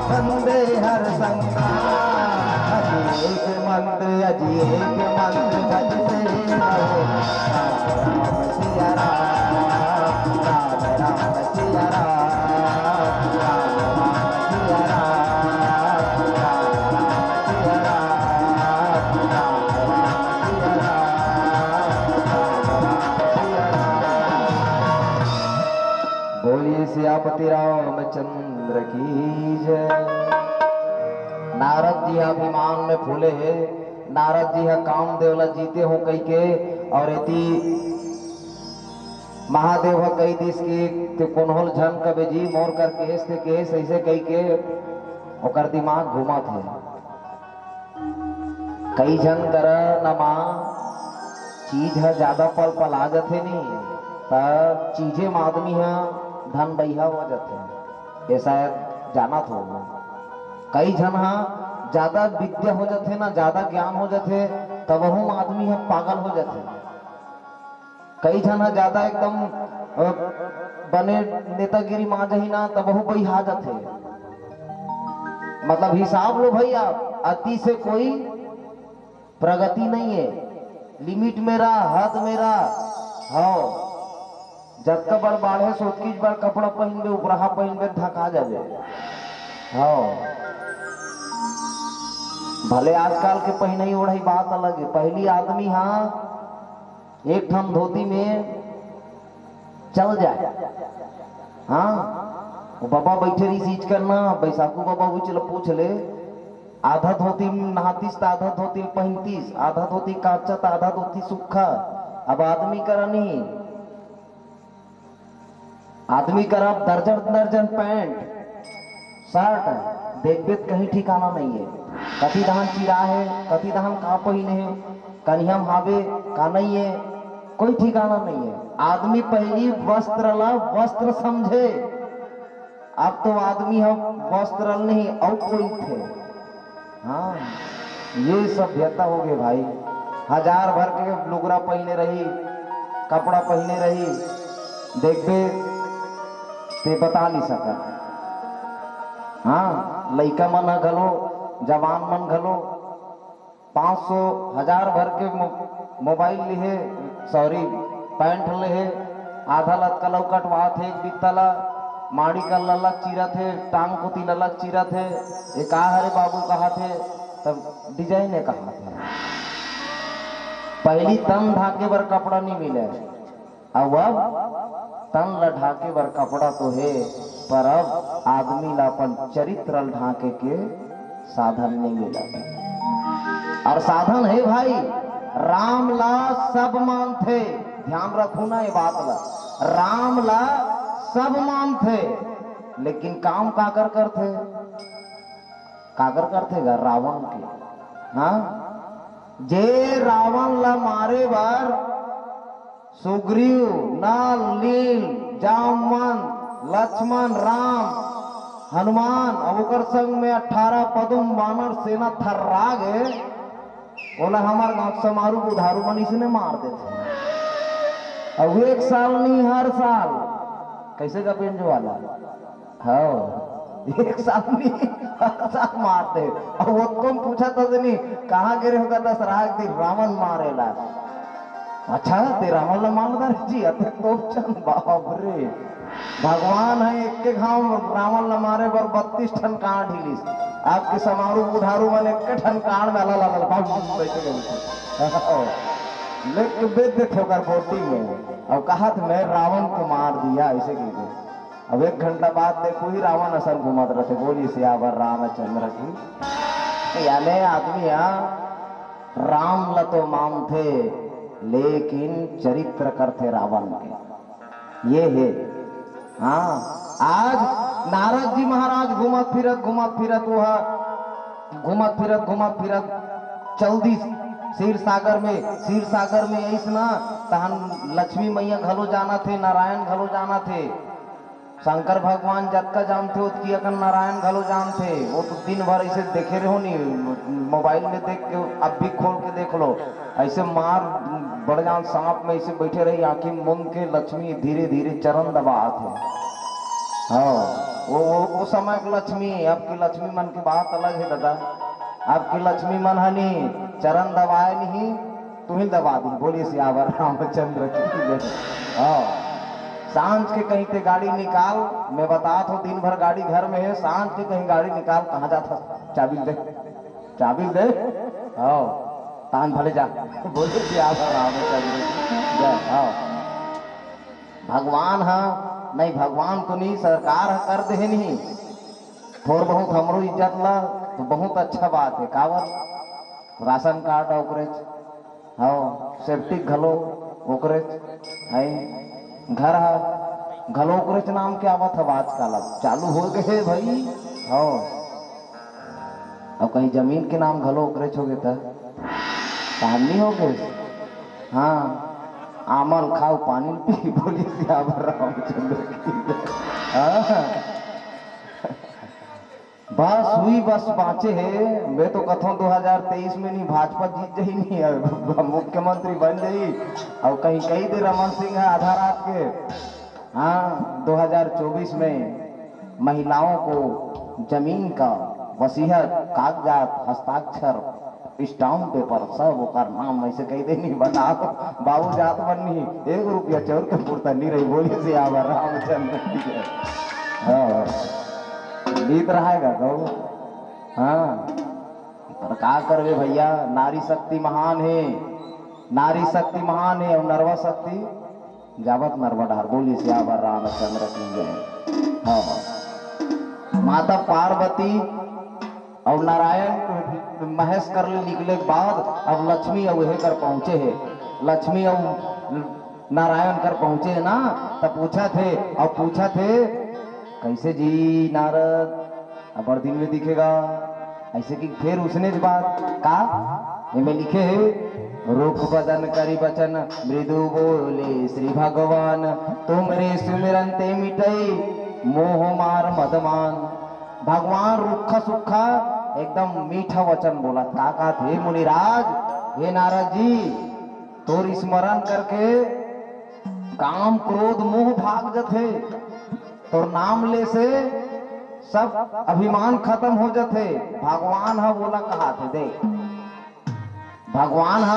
वंदे हर संग्राम। अजी एक मंत्र, अजी एक मंत्र भजते रहो। राम राम सिया राम, राम राम सिया राम, राम राम सिया राम, राम राम सिया राम, राम राम सिया राम, राम राम सिया राम। बोलिए सियापति रामचंद्र की जय। नारद जी ह अभिमान में फूले हे। नारद जी ह कामदेव ला जीते हो कहिके, और एती महादेव ह कहि दिस कि ते कोन्होल झन कबे जी, मोर कर केस ते केस, ऐसे कहिके ओकर दिमाग घूमत हे। कई झन करा न माँ चीज ह ज्यादा पल पला जथे नी, त चीजे म आदमी ह धन बइहा हो जथे। ये शायद जानत हो, कई झन ह ज्यादा विद्या हो जथे ना, ज्यादा ज्ञान हो जथे, तबहू म आदमी ह पागल हो जथे। कई झन ह ज्यादा एकदम, अ, बने नेतागिरी मा जही ना, तबहू बइहा जथे। मतलब हिसाब लो भैया, अति से कोई प्रगति नहीं है, लिमिट में रह, हद में रह। हव, जतका बड़ बाढ़े से ओतकीच बड़ कपड़ा पहिनबे, उपरहा पहिनबे, ढका जाबे। हव, भले आजकल के पहिनई ओढ़ई बात अलग है। पहली आदमी हा एक ठन धोती में चल जाए। हाँ, वो बाबा बैठे रही सींच करना, बैसाखू बाबा उच ल पूछ ले, आधा धोती नहातीस त आधा धोती ल पहिनतीस, आधा धोती काचा त आधा धोती सूखा। अब आदमी करा नहीं, आदमी करा दर्जन दर्जन पैंट, शर्ट, देखबे त कहीं ठिकाना नहीं है। कति दहन चिरा है, कति दहन का पहिने है, कनिहा म हावे का नहीं है, कोई ठिकाना नहीं है। आदमी पहली वस्त्र ला वस्त्र समझे, अब तो आदमी ह वस्त्र ल नहीं अउ कोई थे। हाँ, ये सभ्यता हो गए भाई। हजार भर के लुगरा पहिने रही, कपड़ा पहिने रही, देखबे ते बता नहीं सकत। हाँ, लइका मन ह घलो, जवान मन घलो पाँच सौ, हजार भर के मो-, मोबाइल लिहे, सॉरी, पैंट लिहे, आधा लतका ल कटवात हे, एक बित्ता ला माड़ी कर ललक चीरत हे, टांग कोती ललक चीरत हे, ये का हरे बाबू कहत हे, तब डिजाइन हे कहत हे। पहली तन ढाके बर कपड़ा नहीं मिले, अउ अब तन ल ढाके बर कपड़ा तो हे, पर अब आदमी ल अपन चरित्र ल ढाके के साधन नहीं मिलत। और साधन हे भाई, राम ला सब मानथे, ध्यान रखू ना ये बात ला, राम ला सब मानथे, लेकिन काम काकर करथे? काकर करथे गा? रावण के। हाँ, जे रावण ला मारे बर सुग्रीव, नल, नील, जामवंत, लक्ष्मण, राम, हनुमान, अब ओकर संग में अठारह पदुम वानर सेना थर्रा गे, ओला हमर गांव के समारू बुधारू मन इसने मार देथे। अब एक साल नहीं, हर साल। कैसे गा बेंजो वाला? हाँ, एक साल नहीं, हर साल मारथे। अब वो कौन पूछा था नहीं, कहाँ गिरे होगा दस राग दी रावण मारेला। अच्छा, ते रावण ला मार दर जी, अते तो चंद बाप रे। भगवान है एक के घाव रावण ला मारे बर बत्तीस ठन कांड हिलिस। आपके समारू बुधारू मन एक के ठन कांड में अला ला ला बम बैठ गए। लेकिन बेद देखो कर बोटी में, अब कहा था मैं रावण को मार दिया, ऐसे कह दे। अब एक घंटा बाद देखो ही रावण असन घूमत रहते। बोलिए सियावर रामचंद्र की। याने आदमी हा राम ल तो मानथे, लेकिन चरित्र करथे रावण के। ये हे। हाँ, आज नारद जी महाराज घूमत फिरत, घूमत फिरत, वो घूमत फिरत, घूमत फिरत चल दिस। क्षीर सागर में, क्षीर सागर में आइस ना, तहन लक्ष्मी मैया घलो जानथे, नारायण घलो जानथे। शंकर भगवान जतका जानथे, ओतकी अकन नारायण घलो जानथे। वो तो दिन भर ऐसे देखे रहो नी, मोबाइल में देख के, अब भी खोल के देख लो, ऐसे मार बड़ जान सांप में ऐसे बैठे रही, आंखी मूंद के लक्ष्मी धीरे धीरे चरण दबात हे। हाँ, वो, वो, वो समय के लक्ष्मी, अब की लक्ष्मी मन की बात अलग है दादा। अब की लक्ष्मी मन हनी चरण दबाए नहीं, तू ही दबा दी। बोलिए सियावर रामचंद्र की जय। हाँ, सांझ के कहीं ते गाड़ी निकाल, मैं बतात हो दिन भर गाड़ी घर में है, सांझ के कहीं गाड़ी निकाल, कहाँ जाता? चाबी दे, चाबी दे। हाँ, तान भले जा। बोलिए सियावर रामचंद्र की जय। हाँ, भगवान हा नहीं, भगवान तो नहीं, सरकार हा कर दे नहीं। थोर बहुत हमरो इज्जत ला तो बहुत अच्छा बात है। काबर? राशन कार्ड ओकरेच, हाँ, सेप्टिक घलो ओकरेच, है घर हा घलो ओकरेच नाम के आवत हव आजकल। अब चालू हो गए भाई। हाँ, अब कहीं जमीन के नाम घलो ओकरेच हो गए त कहानी हो गए। हाँ, आमल खाओ, पानी पी। बोलिए सियावर रामचंद्र की जय। हाँ। बस हुई, बस बाँचे हे। मैं तो कथों दो हज़ार तेईस में नहीं, भाजपा जीत जाही नहीं, अब मुख्यमंत्री बन जाही। और कहीं कही दे रमन सिंह है आधा रात के, हाँ, दो हज़ार चउबीस में महिलाओं को जमीन का वसीयत, कागजात, हस्ताक्षर, स्टाम्प पेपर सब ओकर नाम में से कही दे नहीं, बताओ। बाबू जात बन नहीं, एक रुपया चौर के पुरता नहीं रही। बोलिए सियावर रामचंद्र की जय। हाँ, गीत रहेगा गौ। हाँ, पर का करबे भैया, नारी शक्ति महान है, नारी शक्ति महान है और नरवा शक्ति जावत नरवा डहर। बोलिए सियावर रामचंद्र की जय। हाँ, माता पार्वती और नारायण महेश कर ले निकले के बाद अब लक्ष्मी और हे कर पहुँचे हे, लक्ष्मी और नारायण कर पहुँचे हे ना, तब पूछत हे और पूछत हे, "कैसे जी नारद, अब्बड़ दिन में दिखेगा?" ऐसे कि फिर उसने बात का एमे लिखे हे, "रूप बदन करि बचन मृदु बोले श्री भगवान, तुमरे सुमिरन ते मिटई मोह मार मद मान।" भगवान रुक्खा सुक्खा एकदम मीठा वचन बोलत का कहत, "हे मुनिराज, हे नारद जी, तोर स्मरण करके काम क्रोध मोह भाग जथे, तोर नाम ले से सब अभिमान खत्म हो जथे।" भगवान ह बोला कहाथे, देख, भगवान ह,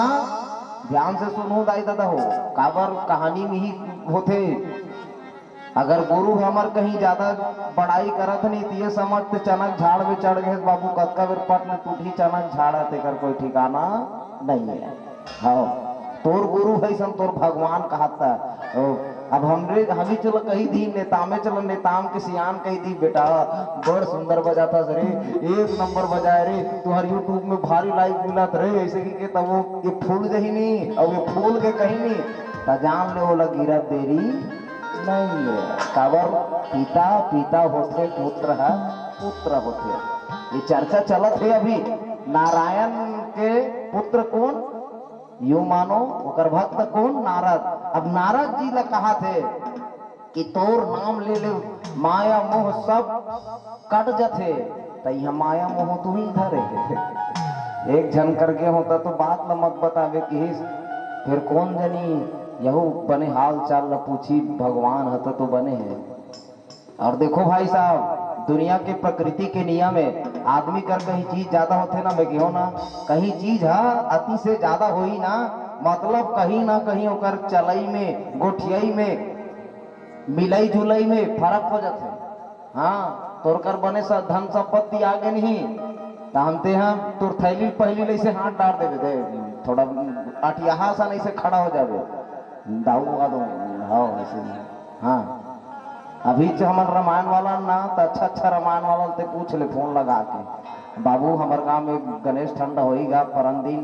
ध्यान से सुनो दाई ददा हो, काबर कहानी में ही होथे। अगर गुरु हमर कहीं ज्यादा बड़ाई करत नहीं, त ये समझ ते चनक झाड़ में चढ़ गए बाबू, कतका बेर पट ले टूटही चनक झाड़, तेकर कोई ठिकाना नहीं है। हाँ, तोर गुरु है सन तोर भगवान कहत। ओ, अब हमरे, हमी चलो कही दी नेतामे, चलो नेताम के सियान कही दी, "बेटा, बड़ सुंदर बजाता रे, एक नंबर बजाए रे, तुम्हारे YouTube में भारी लाइक मिलत रे," ऐसे की के तब वो ये फूल जही नहीं, और ये फूल के कहीं नहीं, त जान ले ओला गिरत देरी नहीं है। काबर? पिता पिता होथे, पुत्र ह पुत्र होथे। ये चर्चा चलत हे अभी, नारायण के पुत्र कौन? यूं मानो ओकर भक्त कौन? नारद। अब नारद जी ला कहाथे कि तोर नाम ले ले माया मोह सब कट जथे, त इहाँ माया मोह तू ही धरे हे। एक झन करके होता तो बात ल मत बतावे किहिस, फिर कौन जनी यहू बने हाल चाल ल पूछी, भगवान ह तो, तो बने हे। और देखो भाई साहब, दुनिया के प्रकृति के नियम है, आदमी कर कहीं चीज ज्यादा होथे ना, मैं कहो ना, कहीं चीज ह अति से ज्यादा होही ना, मतलब कहीं ना कहीं ओकर चलई में, गोठियाई में, मिलई जुलई में फर्क हो जाथे। हाँ, तोर कर बने स-, धन संपत्ति आगे नहीं, त हम ते हम तोर थैली पहली ले से हाथ डाल देबे, दे, थोड़ा अटियाहा सा नहीं से खड़ा हो जाबे, दाऊ आ दो, हाँ, ऐसे नहीं। हाँ, अभी जो हमर रामायण वाला ना, त अच्छा अच्छा रामायण वाला ते पूछ ले फोन लगा के, "बाबू, हमर गांव में गणेश ठंडा होई गा, परन दिन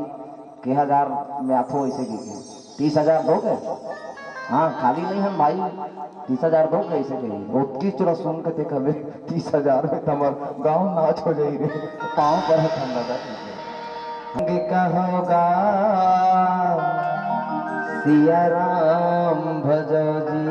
के हजार में आथो ऐसे की के, तीस हजार दोगे?" "हाँ, खाली नहीं हम भाई, तीस हजार दोगे?" ऐसे कही। ओतकी चुरा सुन के ते कहे, "तीस हजार में तो हमर गांव नाच हो जाई रे।" पाँव पर है ठंडा दा। संग कहो गा सिया राम भजो जी।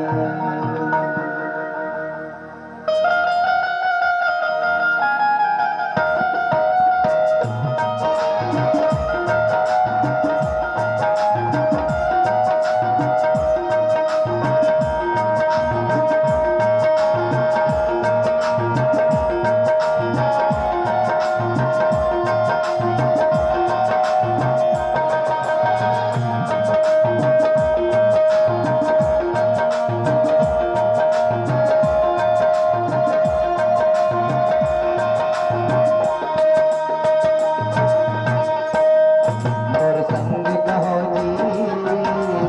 मोर संग कहो जी,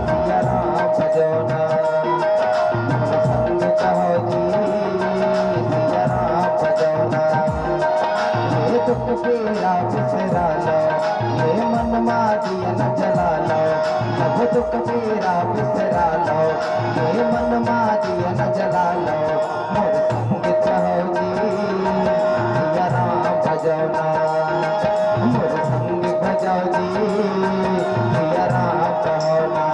सिया राम भजो ना। मोर संग कहो जी, सिया राम भजो ना। ये दुख पीरा बिसरा लो, ये मन मा दिया न जला लो। सब दुख पीरा बिसरा लो, ये मन मा दिया न जला लो। मोर संग कहो जी, सिया राम भजो ना। मोर संग भजो जी, सिया राम कहो ना।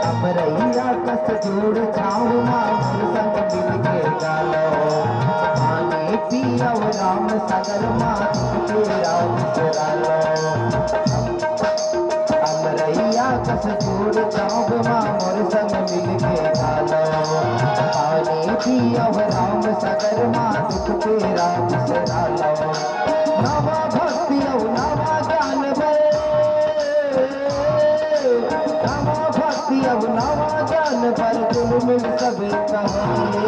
अमरैया कस जूड़ छाँव मा मोर संग मिलके गा लो। पानी पियव राम सागर मा दुख पीरा बिसरा लो। अमरैया कस जूड़ छाँव मा मोर संग मिलके गा लो। पानी पियव राम सागर मा दुख पीरा बिसरा लो। नवा भक्ति अउ नवा ज्ञान बर, नवा भक्ति अउ नवा ज्ञान बर, जुल मिल सब कहाए।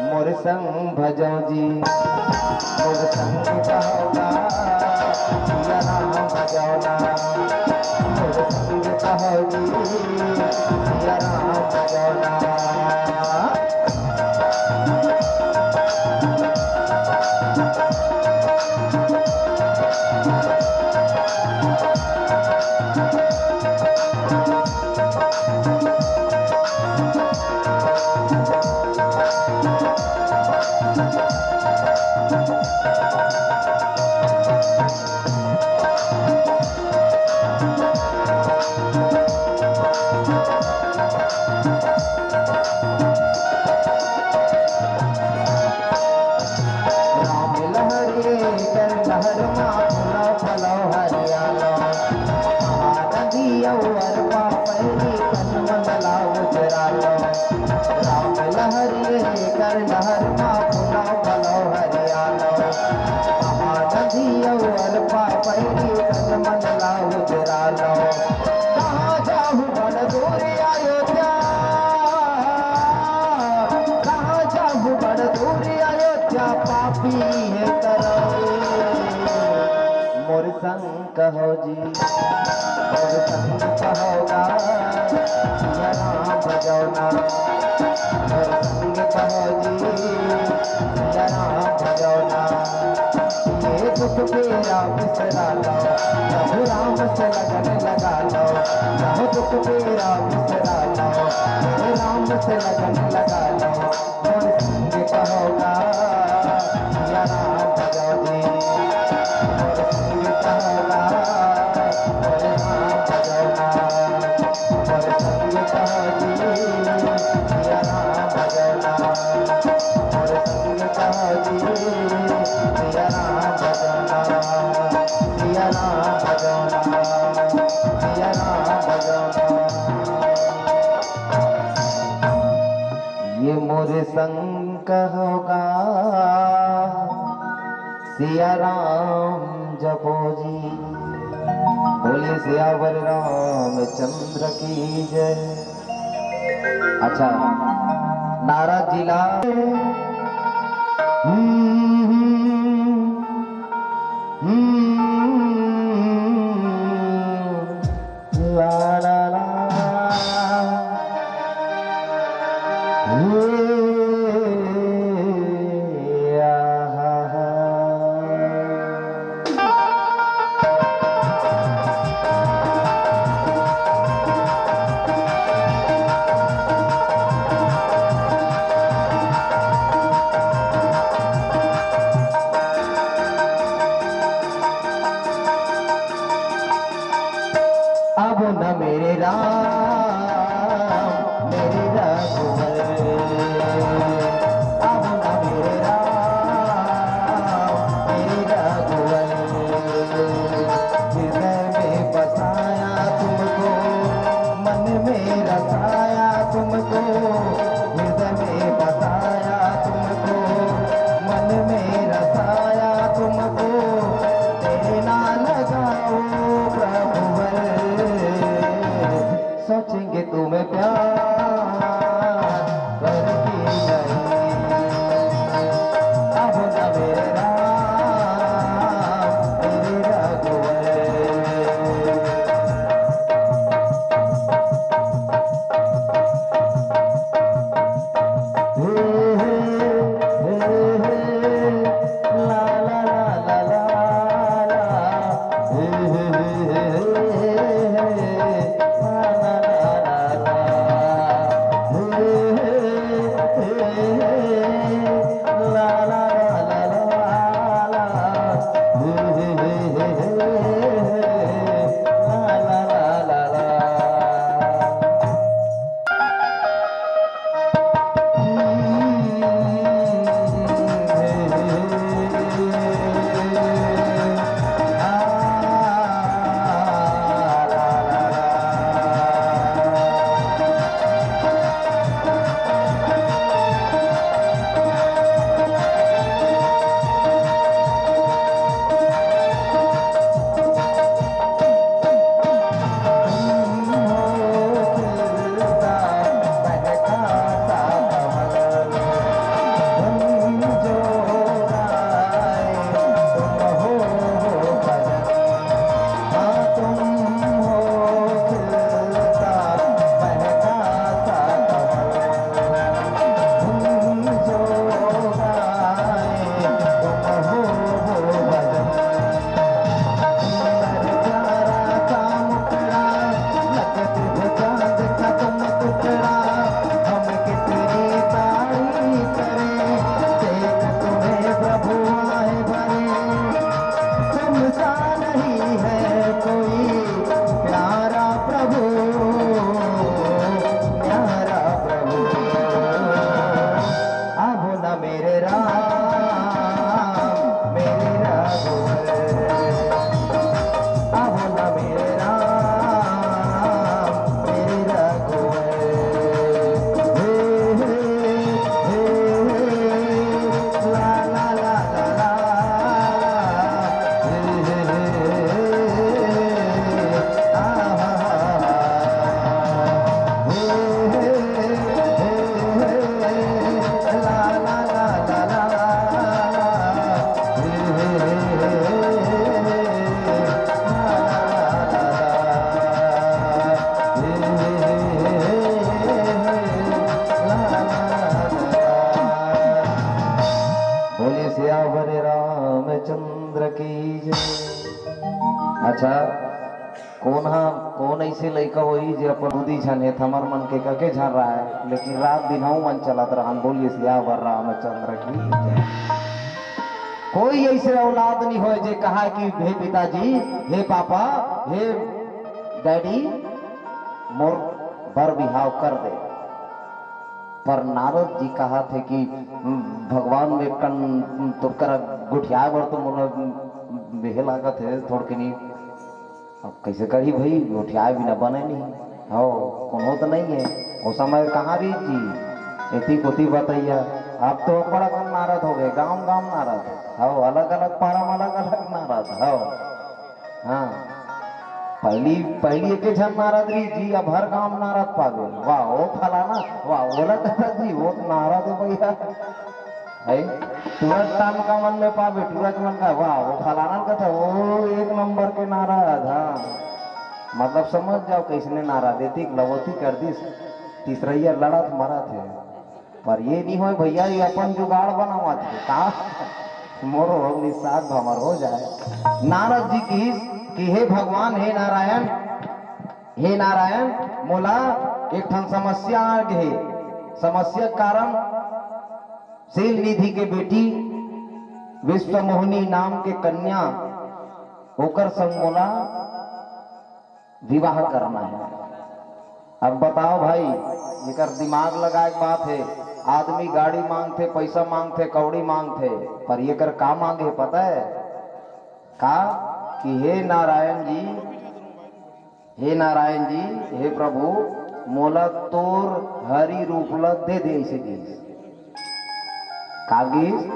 मोर संग भजो जी, मोर संग कहो ना, सिया राम भजो ना। मोर संग कहो जी, सिया राम भजो ना। राम लहरे कर लहर मा फूला फलो हरियालो। महानदी अउ अरपा पैरी तन मन ला उजरालो। राम लहरे कर लहर मा फूला फलो हरियालो। महानदी अउ अरपा पैरी तन मन ला उजरालो। कहाँ जाहू बड़ दूर अयोध्या, कहाँ जाहू बड़ दूर अयोध्या, पापी हे तरवे। मोर संग कहो जी, मोर संग कहो ना, सिया राम भजो ना। मोर संग कहो जी, सिया राम भजो ना। ये दुख पीरा बिसरा लो, प्रभु राम से लगन लगा लो। सब दुख पीरा बिसरा लो, प्रभु राम से लगन लगा लो। मोर संग कहो ना, सिया राम भजो जी। मोर संग कहो ना, मोर राम भजो ना। मोर संग कहो जी, सिया राम भजो ना। मोर संग कहो जी, सिया राम भजो ना। सिया राम भजो ना। सिया राम भजो ना। ये मोर संग कहो गा, सिया राम जपो जी। बोलिए सियावर रामचंद्र की जय। अच्छा, नारद जी ला ला ला ला। अब न मेरे राम, मेरे रघुवर, अब न मेरे राम, मेरे रघुवर, हृदय में बसाया तुमको, मन में रसाया तुमको, हृदय में बसाया तुमको, मन में रसाया तुमको, देना लगाओ प्रभुवर। सोचेंगे तुम्हें प्यार करके नहीं, अब न मेरे राम, मेरे रघुवर। बोलिए सियावर रामचंद्र की जय। अच्छा, कोन हा, कोन अइसे लइका होही जे अपन दू झन हे, त हमर मन के कके झन रहय, लेकिन रात दिन हऊ मन चलत रहन। बोलिए सियावर रामचंद्र की जय। कोई अइसे औलाद नहीं होय जे कहा कि हे पिताजी, हे पापा, हे डैडी, मोर बर बिहाव कर दे। पर नारद जी कहा थे कि, "हम्म, भगवान में कन तोर करा गोठियाए बर तो मोला, हम्म, बेहे लागत हे थोड़किनी।" अब कइसे करही भई, गोठियाए बिना बने नहीं। हव, कोनो तो नहीं हे। ओ समय कहाँ रही जी, एती कोती बतैया। अब तो बड़ा कम नारद हो गए, गांव गांव नारद। हव, अलग अलग पारा में अलग अलग नारद। हव, हाँ, पहली, पहली एके झन नारद रही जी, अब हर गांव नारद पागे। वाह, ओ फलाना, वाह, ओला कहत जी, ओ नारद हे भैया। है। टूरा के टाइम का मन में पाबे, टूरा के मन का, "वाह, वो फलाना का था, वो एक नंबर के नारद, हाँ।" मतलब समझ जाओ, कैसने नारद, एतिक लवोती कर दिस, तीसरैया लड़त मरत हे। पर ये नहीं होय भैया, ये अपन जुगाड़ बनावत हे का? मोरो हो निषाद भंवर हो जाए। नारद जी किहिस कि हे भगवान, हे नारायण, हे नारायण, मोला एक ठन समस्या आ गे हे। समस्या के कारण शील निधि के बेटी विश्वमोहिनी नाम के कन्या, ओकर संग मोला विवाह करना हे। अब बताओ भाई, एकर दिमाग लगाए के बात हे। आदमी गाड़ी मांगथे, पैसा मांगथे, कौड़ी मांगथे, पर एकर का मांगे हे पता हे? का कि हे नारायण जी, हे नारायण जी, हे प्रभु, मोला तोर हरि रूप ल दे दे, ऐसे किहिस। का किहिस?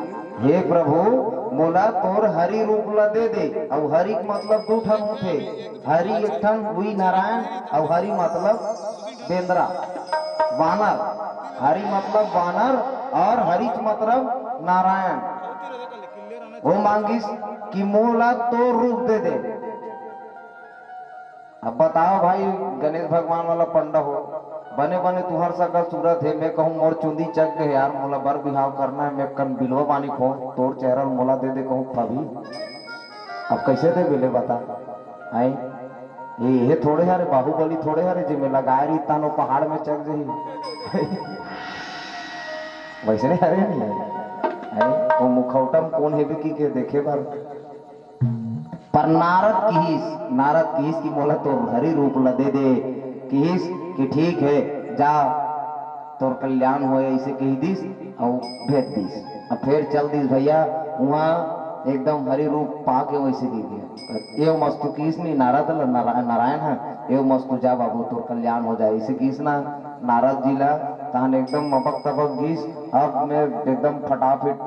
हे प्रभु, मोला तोर हरि रूप ल दे दे। अउ हरि के मतलब दू ठन होथे, हरि एक ठन उही नारायण, अउ हरि मतलब बेंदरा, वानर। हरि मतलब वानर अउ हरि के मतलब नारायण। वो मांगिस कि मोला तोर रूप दे दे। अब बताओ भाई, गणेश भगवान वाला पंडा हो, बने बने तुंहर सकल सूरत हे, मैं कहूँ मोर चुंदी चक गे हे यार, मोला बर बिहाव करना हे, मैं कन बिलवा बानी खो, तोर चेहरा ल मोला दे दे कहूँ पाबी। अब कैसे दे बिले बता, हैं? ये, ये थोड़े हरे, बाहुबली थोड़े हरे, जे में लगाए रही तानो पहाड़ में चक जही। वैसने हरे नहीं हे, हैं? वो मुखौटा में कोन हेबे की के देखे बर। पर नारद किहिस, नारद किहिस कि मोला तोर हरि रूप ल दे दे। किहिस कि ठीक हे, जा, तोर कल्याण होय, ऐसे कहि दिस अउ भेज दिस। अब फेर चल दिस भैया, उहाँ एकदम हरि रूप पाके वैसे कहि दिस। एवमस्तु किहिस नहीं नारद ल, नारा-, नारायण ह, एवमस्तु, जा बाबू, तोर कल्याण हो जाए, ऐसे किहिस ना नारद जी ला। तहन एकदम मबक तबक गिस। अब मैं एकदम फटाफट,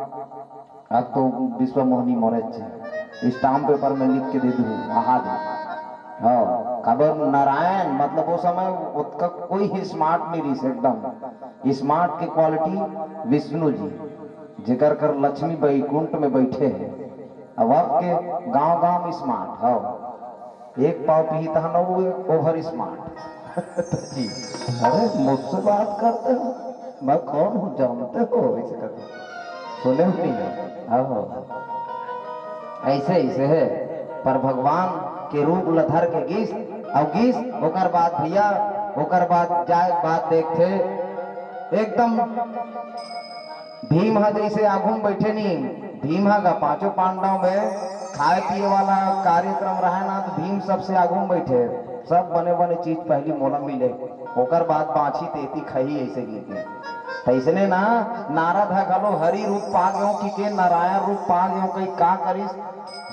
अब तो विश्वमोहिनी मोरे छे, स्टाम्प पेपर में लिख के दे दूँ, आहा दे। हाँ, काबर नारायण, मतलब वो समय ओतका कोई ही स्मार्ट नहीं रहिस, एकदम स्मार्ट के क्वालिटी विष्णु जी, जेकर कर लक्ष्मी बैकुंठ में बैठे हे। अब आपके गांव गांव में स्मार्ट, हाँ। एक पाव पीही तहन वो ओवर स्मार्ट। जी, अरे मुझसे बात करते हो, मैं कौन हूँ जानते हो? ऐसे करते सुने हो नहीं हो? हाँ। ऐसे ऐसे हे, पर भगवान के रूप ल धर के गिस, अउ गिस, ओकर बाद भैया, ओकर बाद जाए बात देखथे, एकदम भीम ह जैसे आगू में बैठे नहीं, भीम ह का पांचों पांडव में खाए पिए वाला कार्यक्रम रहे ना, तो भीम सबसे आगू में बैठे, सब बने बने चीज पहली मोला मिले, ओकर बाद बांची तेती खही, ऐसे कहिके। तैसने ना, नारद ह घलो हरि रूप पा गयो कि के नारायण रूप पा गयो, कही का करिस?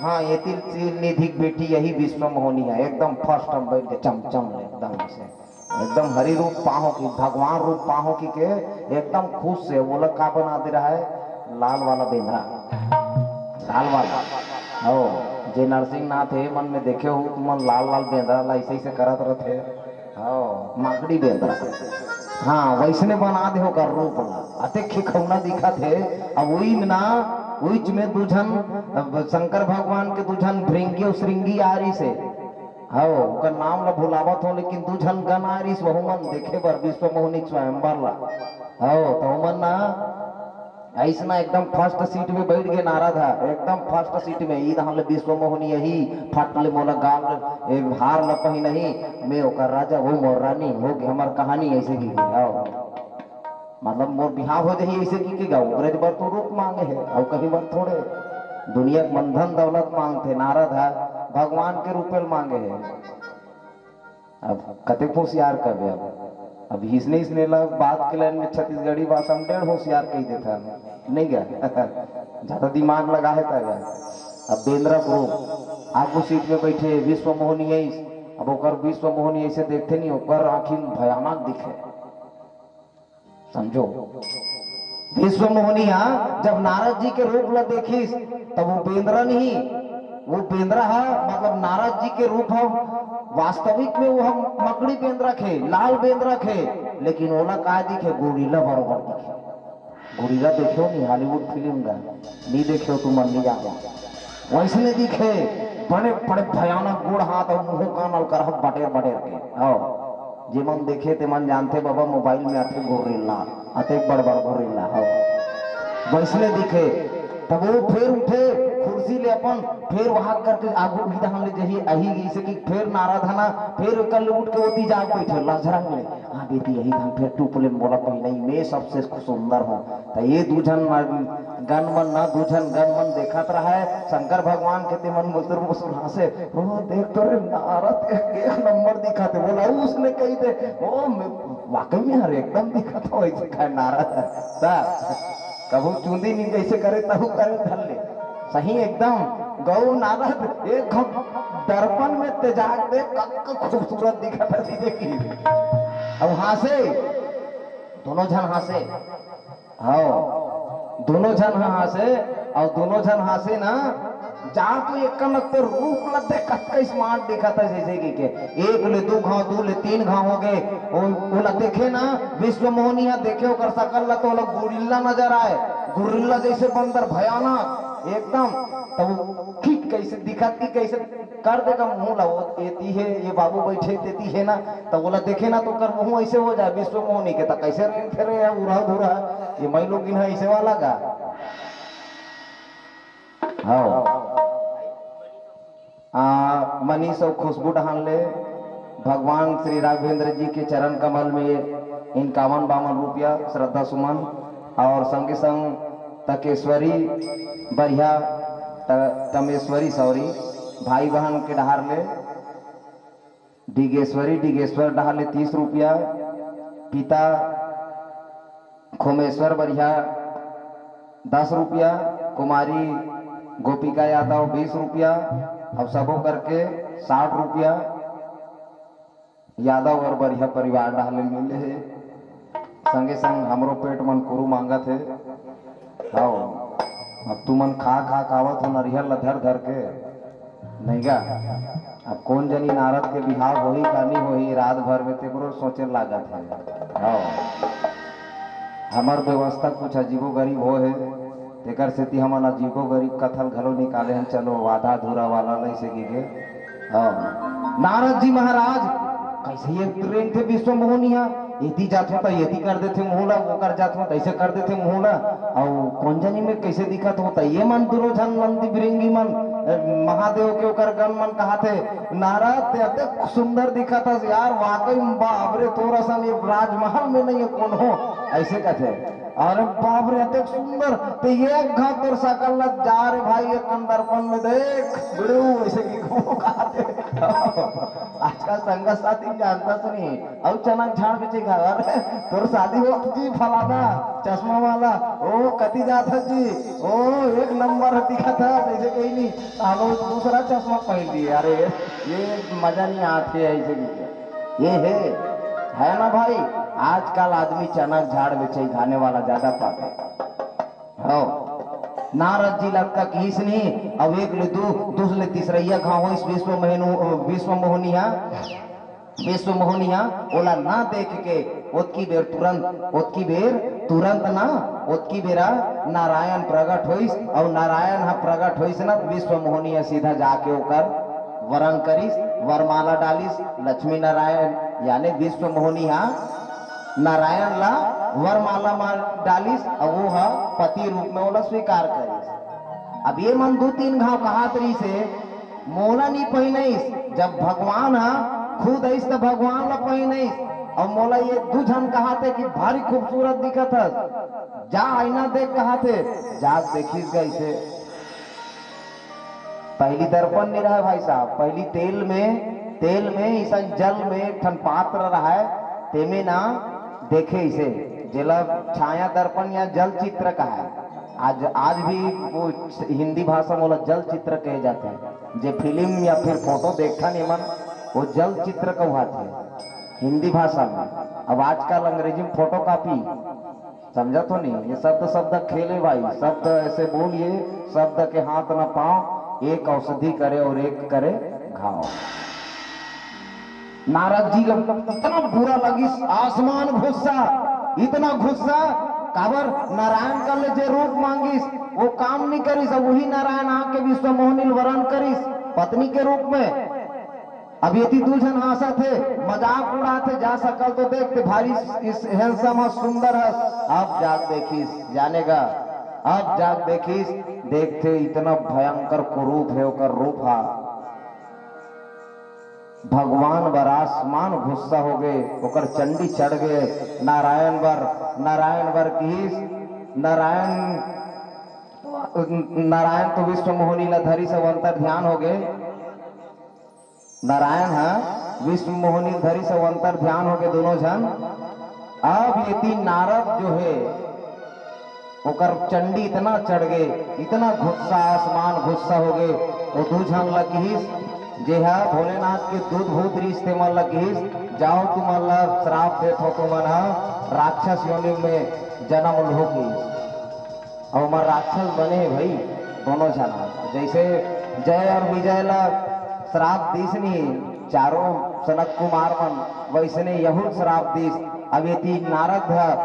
हाँ, एती शील निधि के बेटी यही विश्व मोहनी है, एकदम फर्स्ट हम बैठ के चमचम एकदम से। एकदम हरि रूप पाहो कि भगवान रूप पाहो कि के एकदम खुश से। वो लोग का बना दे रहा है? लाल वाला बेंदरा, लाल वाला। हो, जे नरसिंहनाथ हे मन में देखे हो तुमन, लाल लाल बेंदरा ला ऐसे ऐसे करत रहते। हो, माकड़ी बेंदरा। हाँ, वैसने बना दे होकर रूप ला। अते खिखौना दिखत हे। अब वही में ना, वही में दू झन, अब शंकर भगवान के दू झन भृंगी और श्रृंगी आ रही से। हव, ओकर नाम ल भुलावत हो, लेकिन दू झन गन आ रिस, वहू मन देखे बर विश्व मोहनी स्वयंवर ला। हव, त ओमन ना अइसना एकदम फर्स्ट सीट में बैठ गे नारद ह, एकदम फर्स्ट सीट में। ई धाम ले विश्व मोहनी यही, फट ले मोला गाल, ए, हार ल पहिनही, मैं ओकर राजा, वो मोर रानी, हो गे हमर कहानी, ऐसे की हव। मतलब मोर बिहाव हो जाही ऐसे की के गा, ओकरे बर तो रूप मांगे हे, अउ कहीं बर थोड़े। दुनिया के मन धन दौलत मांगथे, नारद ह भगवान के रूपे ल मांगे हे। अब कतेक होशियार करबे अब, अब इसने इसने ला बात के लाइन में छत्तीसगढ़ी भाषा में डेढ़ होशियार कही देता है, नहीं गा? ज्यादा दिमाग लगा है ता गा। अब बेंद्रा ग्रुप आगू सीट में बैठे विश्व मोहनी ऐस, अब ओकर विश्व मोहनी ऐसे देखते नहीं, ओकर आँखी में भयानक दिखे। समझो, विश्व मोहनिया जब नारद जी के रूप ल देखिस, तब वो बेंद्रा नहीं, वो बेंद्रा हा, मतलब नारद जी के रूप हा, वास्तविक में वो हम मकड़ी बेंद्रा खे, लाल बेंद्रा खे, लेकिन ओला का दिखे? गोरिल्ला बरोबर दिखे। उड़ीदा देखेव नहीं, हॉलीवुड फिल्म ला नहीं देखेव, तुमन नहीं जानो। वैसने दिखे, बड़े बड़े भयानक गोड़ हाथ अउ मुंह कान अउ करहा बटेर बटेर के। हव, जेमन देखे तेमन जानथे बाबा, मोबाइल में आथे गोरिल्ला, अतेक बड़ बड़ गोरिल्ला। हव, वैसने दिखे। तब वो फेर उठे कुर्सी ले अपन, फेर वहां करके आगू भी धान ले जही अही, जैसे कि फेर नारा धना, फेर कल उठ के ओती जाग बैठे लझरंग ले। हाँ बेटी, यही धान फेर टूप ले बोला, कोई नहीं, मैं सबसे सुंदर हूँ। त ये दू झन मन, गन मन ना, दू झन गन मन देखत रहे शंकर भगवान के, ते मन मुसुर मुसुर हंसे। ओ देख तो रे नारद एक, एक नंबर दिखत हे। बोला उसने कही दे, ओ मैं वाकई में हर एकदम दिखत हो ऐसे कहे नारद। त कभू चूंदी नहीं कैसे करे तहू करे धर ले। सही एकदम गौ नारद एक घ-, दर्पण में तेजाग दे कक खूबसूरत दिखत हे देखी। अब हंसे, दोनों झन हंसे। हव, दोनों झन ह हंसे, अउ दोनों झन हंसे ना, जा तो एक कनक तो रूप ला देख कतका स्मार्ट दिखत हे जैसे कि के। एक ले दू घाव, दू ले तीन घाव हो गए। ओ, ओला देखे ना, विश्व मोहनी ह देखे ओकर सकल ला तो ओला गोरिल्ला नजर आए, गोरिल्ला जैसे बंदर भयानक एकदम। तब वो ठीक कैसे दिखत कि कैसे कर देगा मुंह ला, वो एती हे, ये बाबू बैठे तेती हे ना, त ओला देखे ना तो ओकर मुंह ऐसे हो जाए विश्व मोहनी के, त कैसे रेंग फेरे है उरा धुरा, ये मैं लोग इन्हें ऐसे वाला गा। हाँ। आ, मनीष अउ खुशबू डहान ले भगवान श्री राघवेंद्र जी के चरण कमल में इनकावन बावन रुपया श्रद्धा सुमन अउ संगे संग तकेश्वरी बढ़िया, त-, तमेश्वरी सॉरी, भाई बहन के डहार ले डिगेश्वरी, डिगेश्वर डहार ले तीस रुपया, पिता खोमेश्वर बढ़िया दस रुपया, कुमारी गोपिका यादव बीस रुपया, अब सबो करके साठ रुपया। यादव अउ बढ़िया परिवार डहार ले मिले हे। संगे संग हमरो पेट मन कुरु मांगत हे। हव, अब तुमन खा खा कावत हो नरिहर ला धर धर के, नहीं गा? अब कोन जनी नारद के बिहाव होही का नहीं होही, रात भर में तेकरो सोचे लागत हे। हव, हमर व्यवस्था कुछ अजीबो गरीब हो हे, तेकर सेती हमन अजीबो गरीब कथल घलो निकाले हन, चलो आधा अधूरा वाला लइसे गिगे। हाँ। नारद जी महाराज कैसे ये ट्रेन थे विश्व मोहनिया, एती जात होता एती कर देथे मुहूला, वो कर जात होता ऐसे कर देथे मुहूला। अउ कोन जनी में कैसे दिखत होता ये मन दुनो झन नंदी बिरंगी मन, ए, महादेव के ओकर गण मन कहा थे, नारद ते अतेक सुंदर दिखत हस यार, वाकई में बाप रे तोर असन ये राजमहल में नहीं है कौन हो, ऐसे कथे। अरे बाप रे, अतेक सुंदर। ते एक घाव तोर सकल ला जा रे भाई, एक कन दर्पण में देख, बिड़ू, ऐसे कि घूम खाते। आजकल संगत साथी जानता सुनी, अउ चना के झाड़ बेचे घाव, अरे, तोर शादी होत जी फलाना, चश्मा वाला, ओ, कति जात हस जी, ओ, एक नंबर दिखत हस, ऐसे कहीं नहीं। आलो दूसरा चश्मा पहन लिए, अरे, ये मजा नहीं आते ऐसे कि। ये हे, है ना भाई, आजकल आदमी चना के झाड़ बेचे घाने वाला ज्यादा पाते। हव, नारद जी लगता किहिस नहीं, अब एक ले दू, दूस ले तीसरैया घाव होइस विश्व मोहनु, विश्व मोहनिया, विश्व मोहनिया, ओला ना देख के ओतकी बेर तुरंत, ओतकी बेर तुरंत ना, ओतकी बेरा नारायण प्रगट होइस, अउ नारायण ह प्रगट होइस ना, विश्व मोहनिया सीधा जाके ओकर वरण करिस, वरमाला डालिस, लक्ष्मी नारायण यानी विश्व मोहनी हा नारायण ला वरमाला मा डालिस, अउ वो हा पति रूप में ओला स्वीकार करिस। अब ये मन दू तीन घाव कहात रहिस हे, मोला नी पहिनइस, जब भगवान हा खुद आइस त भगवान ला पहिनइस, अउ मोला ये दू झन कहात हे कि भारी खूबसूरत दिखत हस, जा आईना देख कहात हे, जा देखिस गइस हे। पहली दर्पण नहीं रहा भाई साहब, पहली तेल में, तेल में इसन जल में एक ठन पात्र रहा है, तेमे ना देखे इसे, जेला छाया दर्पण या जल चित्र कहा है। आज, आज भी वो हिंदी भाषा में ओला जल चित्र कहे जाते हैं। जे फिल्म या फिर फोटो देखा नहीं मन, वो जल चित्र कहवाते हैं हिंदी भाषा में। अब आजकल अंग्रेजी में फोटोकॉपी समझा तो नहीं, ये शब्द, शब्द खेले भाई, शब्द ऐसे बोलिए, शब्द के हाथ ना पाँव, एक औषधि करे और एक करे घाव। नारद जी ला इतना बुरा लगिस, आसमान गुस्सा, इतना गुस्सा काबर नारायण कर ले जे रूप मांगिस, वो काम नी करिस। अब वही नारायण आके विश्वमोहिनी ल वरण करिस पत्नी के रूप में। अब यदि दू झन हाँसत हे, मजाक उड़ात हे, जा सकल तो देखते, भारी इस handsome ह, सुंदर ह। अब जाग देखिस, जानेगा, अब जाग देखिस, देखते इतना भयंकर कुरूप हे ओकर रूप हा। भगवान बर आसमान गुस्सा हो गए, ओकर चंडी चढ़ गए। नारायण बर, नारायण बर किहिस, नारायण, नारायण तो विश्वमोहिनी ला धरिस अउ अंतर ध्यान हो गए। नारायण ह विश्वमोहिनी धरिस अउ अंतर ध्यान हो गए दोनों झन। अब ये तीन नारद जो है, ओकर चंडी इतना चढ़ गए, इतना गुस्सा, आसमान गुस्सा हो गए। वो दू झन ल किहिस, जे हा भोलेनाथ के दूत भूत रिहिस, ते मन ल किहिस, "जाओ, तुमन ल श्राप देत हो, तुमन ह राक्षस योनि में जन्म लो," किहिस। अउ ओमन राक्षस बने हे भाई, दोनों झन ह। जैसे जय और विजय ल श्राप दिस नी चारों सनत कुमार मन, वैसने यहू ल श्राप दिस। अब ये तीन नारद ह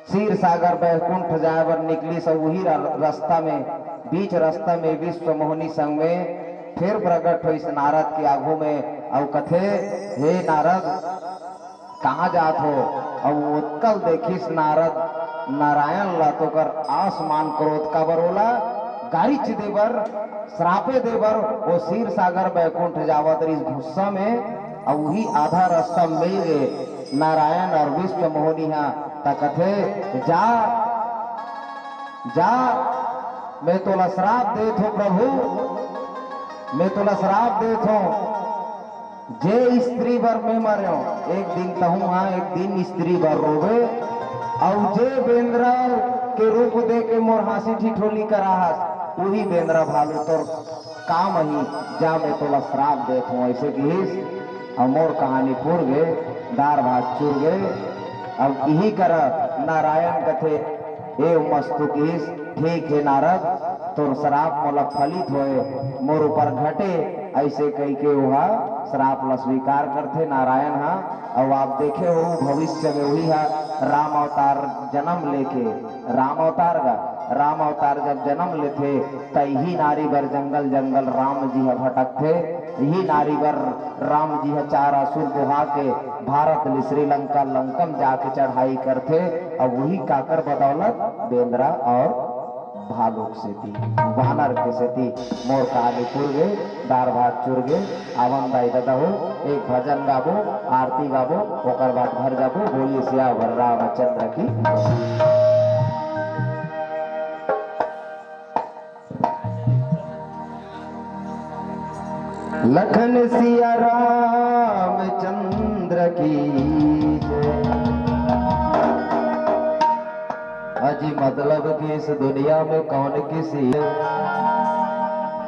क्षीर सागर बैकुंठ जाए बर निकलिस, अउ उही र-, रस्ता में, बीच रस्ता में विश्व मोहनी संग में फिर प्रकट होइस नारद के आगू में, अउ कथे, "हे नारद, कहाँ जात हो?" अउ ओतकल देखिस नारद नारायण ला, तो ओकर आसमान क्रोध काबर ओला गारिच देबर, श्रापे देबर, वो क्षीर सागर बैकुंठ जावत रहिस गुस्सा में, अउ उही आधा रस्ता मिल गे नारायण और विश्व मोहनी हा, त कथे, "जा, जा, मैं तोला श्राप देत हो प्रभु, मैं तोला श्राप देत हो, जे स्त्री बर मैं मरेंव, एक दिन तहूँ हा, एक दिन स्त्री बर रोबे, अउ जे बेंदरा के रूप दे के मोर हाँसी ठिठोली कराहस, उही बेंदरा भालू तोर काम ही, जा मैं तोला श्राप देत हूँ," ऐसे किहिस। अब मोर कहानी पुर गे, दार भात चुर गे। अब इही करा नारायण कथे, "ए मस्तु किहिस, ठीक हे नारद, तोर श्राप मोला फलित होए, मोर ऊपर घटे," ऐसे कहिके ओहा श्राप ला स्वीकार करथे नारायण हा। अउ आप देखे हो भविष्य में उही हा राम अवतार जन्म लेके राम अवतार गा, राम अवतार जब जन्म लेथे, त इही नारी बर जंगल जंगल राम जी ह भटकथे। इही नारी बर राम जी ह चार असुर बोहा के भारत ले श्रीलंका लंकम जाके चढ़ाई करथे। अउ उही काकर बदौलत? बेंदरा और भालू के सेती, बानर के सेती। मोर कहानी पुर गे, दार भात चुर गे। आवन दाई ददा हो, एक भजन गाबो, आरती गाबो, ओकर बाद घर जाबो। बोलिए सियावर रामचंद्र की। लखन सिया रामचंद्र की जय। अजी मतलब कि इस दुनिया में कौन किसी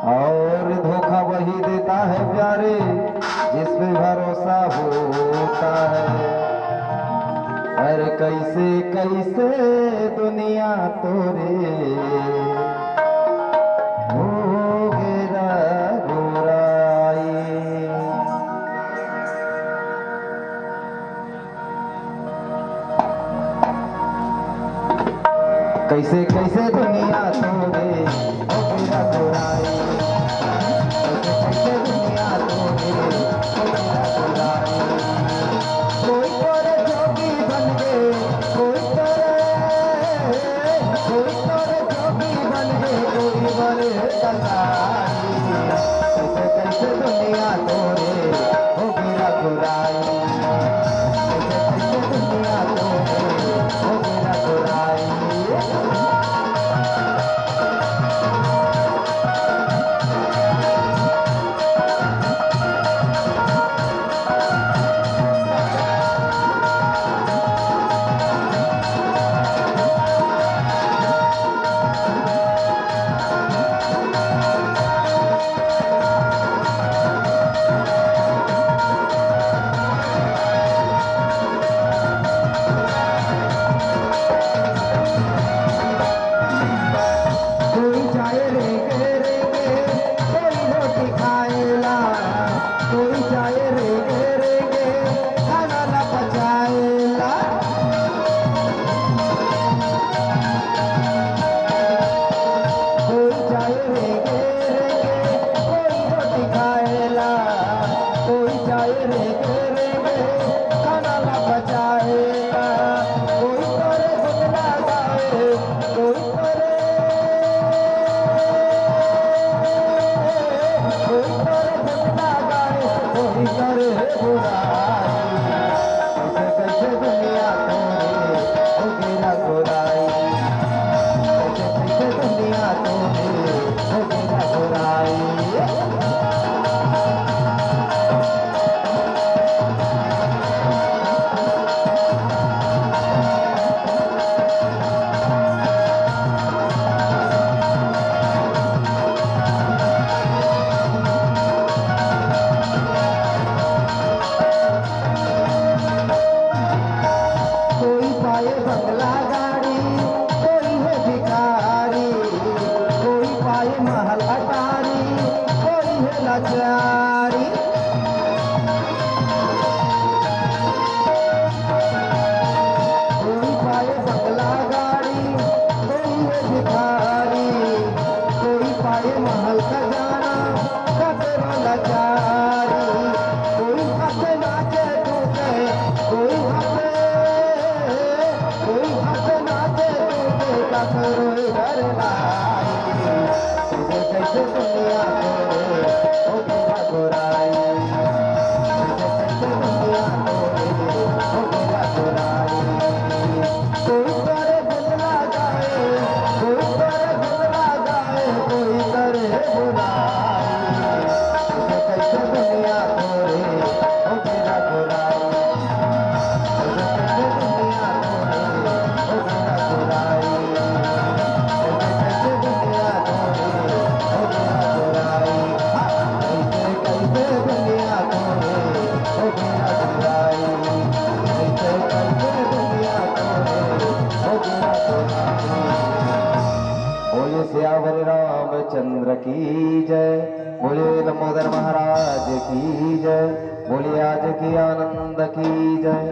और धोखा वही देता है प्यारे, जिस पे भरोसा होता है। अरे कैसे कैसे दुनिया तोरे हो गे रघुराई। कैसे कैसे दुनिया तोरे हो गे रघुराई। कैसे कैसे दुनिया तोरे हो गे रघुराई। कोई तोरे जोगी बन गे, कोई तोरे, कोई तोरे जोगी बन गे, कोई बने कसाई। कैसे कैसे दुनिया तोरे हो गे रघुराई। कैसे कैसे दुनिया तोरे हो गे रघुराई। कोई जाए रेंगे रेंगे, कोई रोटी खाएला, कोई जाए रेंगे रेंगे, खाना ना पचाएला। रे रे रे, खाना ला बचाए ला, कोई करे गुनगुना गाए, कोई करे, कोई करे गुनगुना गाए, कोई करे बुराई। कैसे कैसे दुनिया तोरे हो गिरा बुराई, कैसे कैसे दुनिया तोरे हो गिरा बुराई। कोई पाए बंगला गाड़ी, कोई है भिखारी, कोई पाए महल अटारी, कोई है लाचारी। कोई पाए बंगला गाड़ी, कोई है भिखारी, कोई पाए महल खजाना, ककरो लाचारी। कोई हाथ नाचे कूदे, कोई हाथ, कोई हाथ नाचे कूदे, ककरो डर लाई। तुझे कैसे दुनिया तोरे हो गिरा बुराई, तुझे कैसे दुनिया तोरे हो गिरा बुराई। कोई तोरे बदला गाए, कोई तोरे बदला गाए, कोई करे बुराई। तुझे कैसे दुनिया तोरे हो गिरा बुराई। बोलिए सियावर रामचंद्र की जय। बोलिए लंबोदर महाराज की जय। बोलिए आज की आनंद की जय।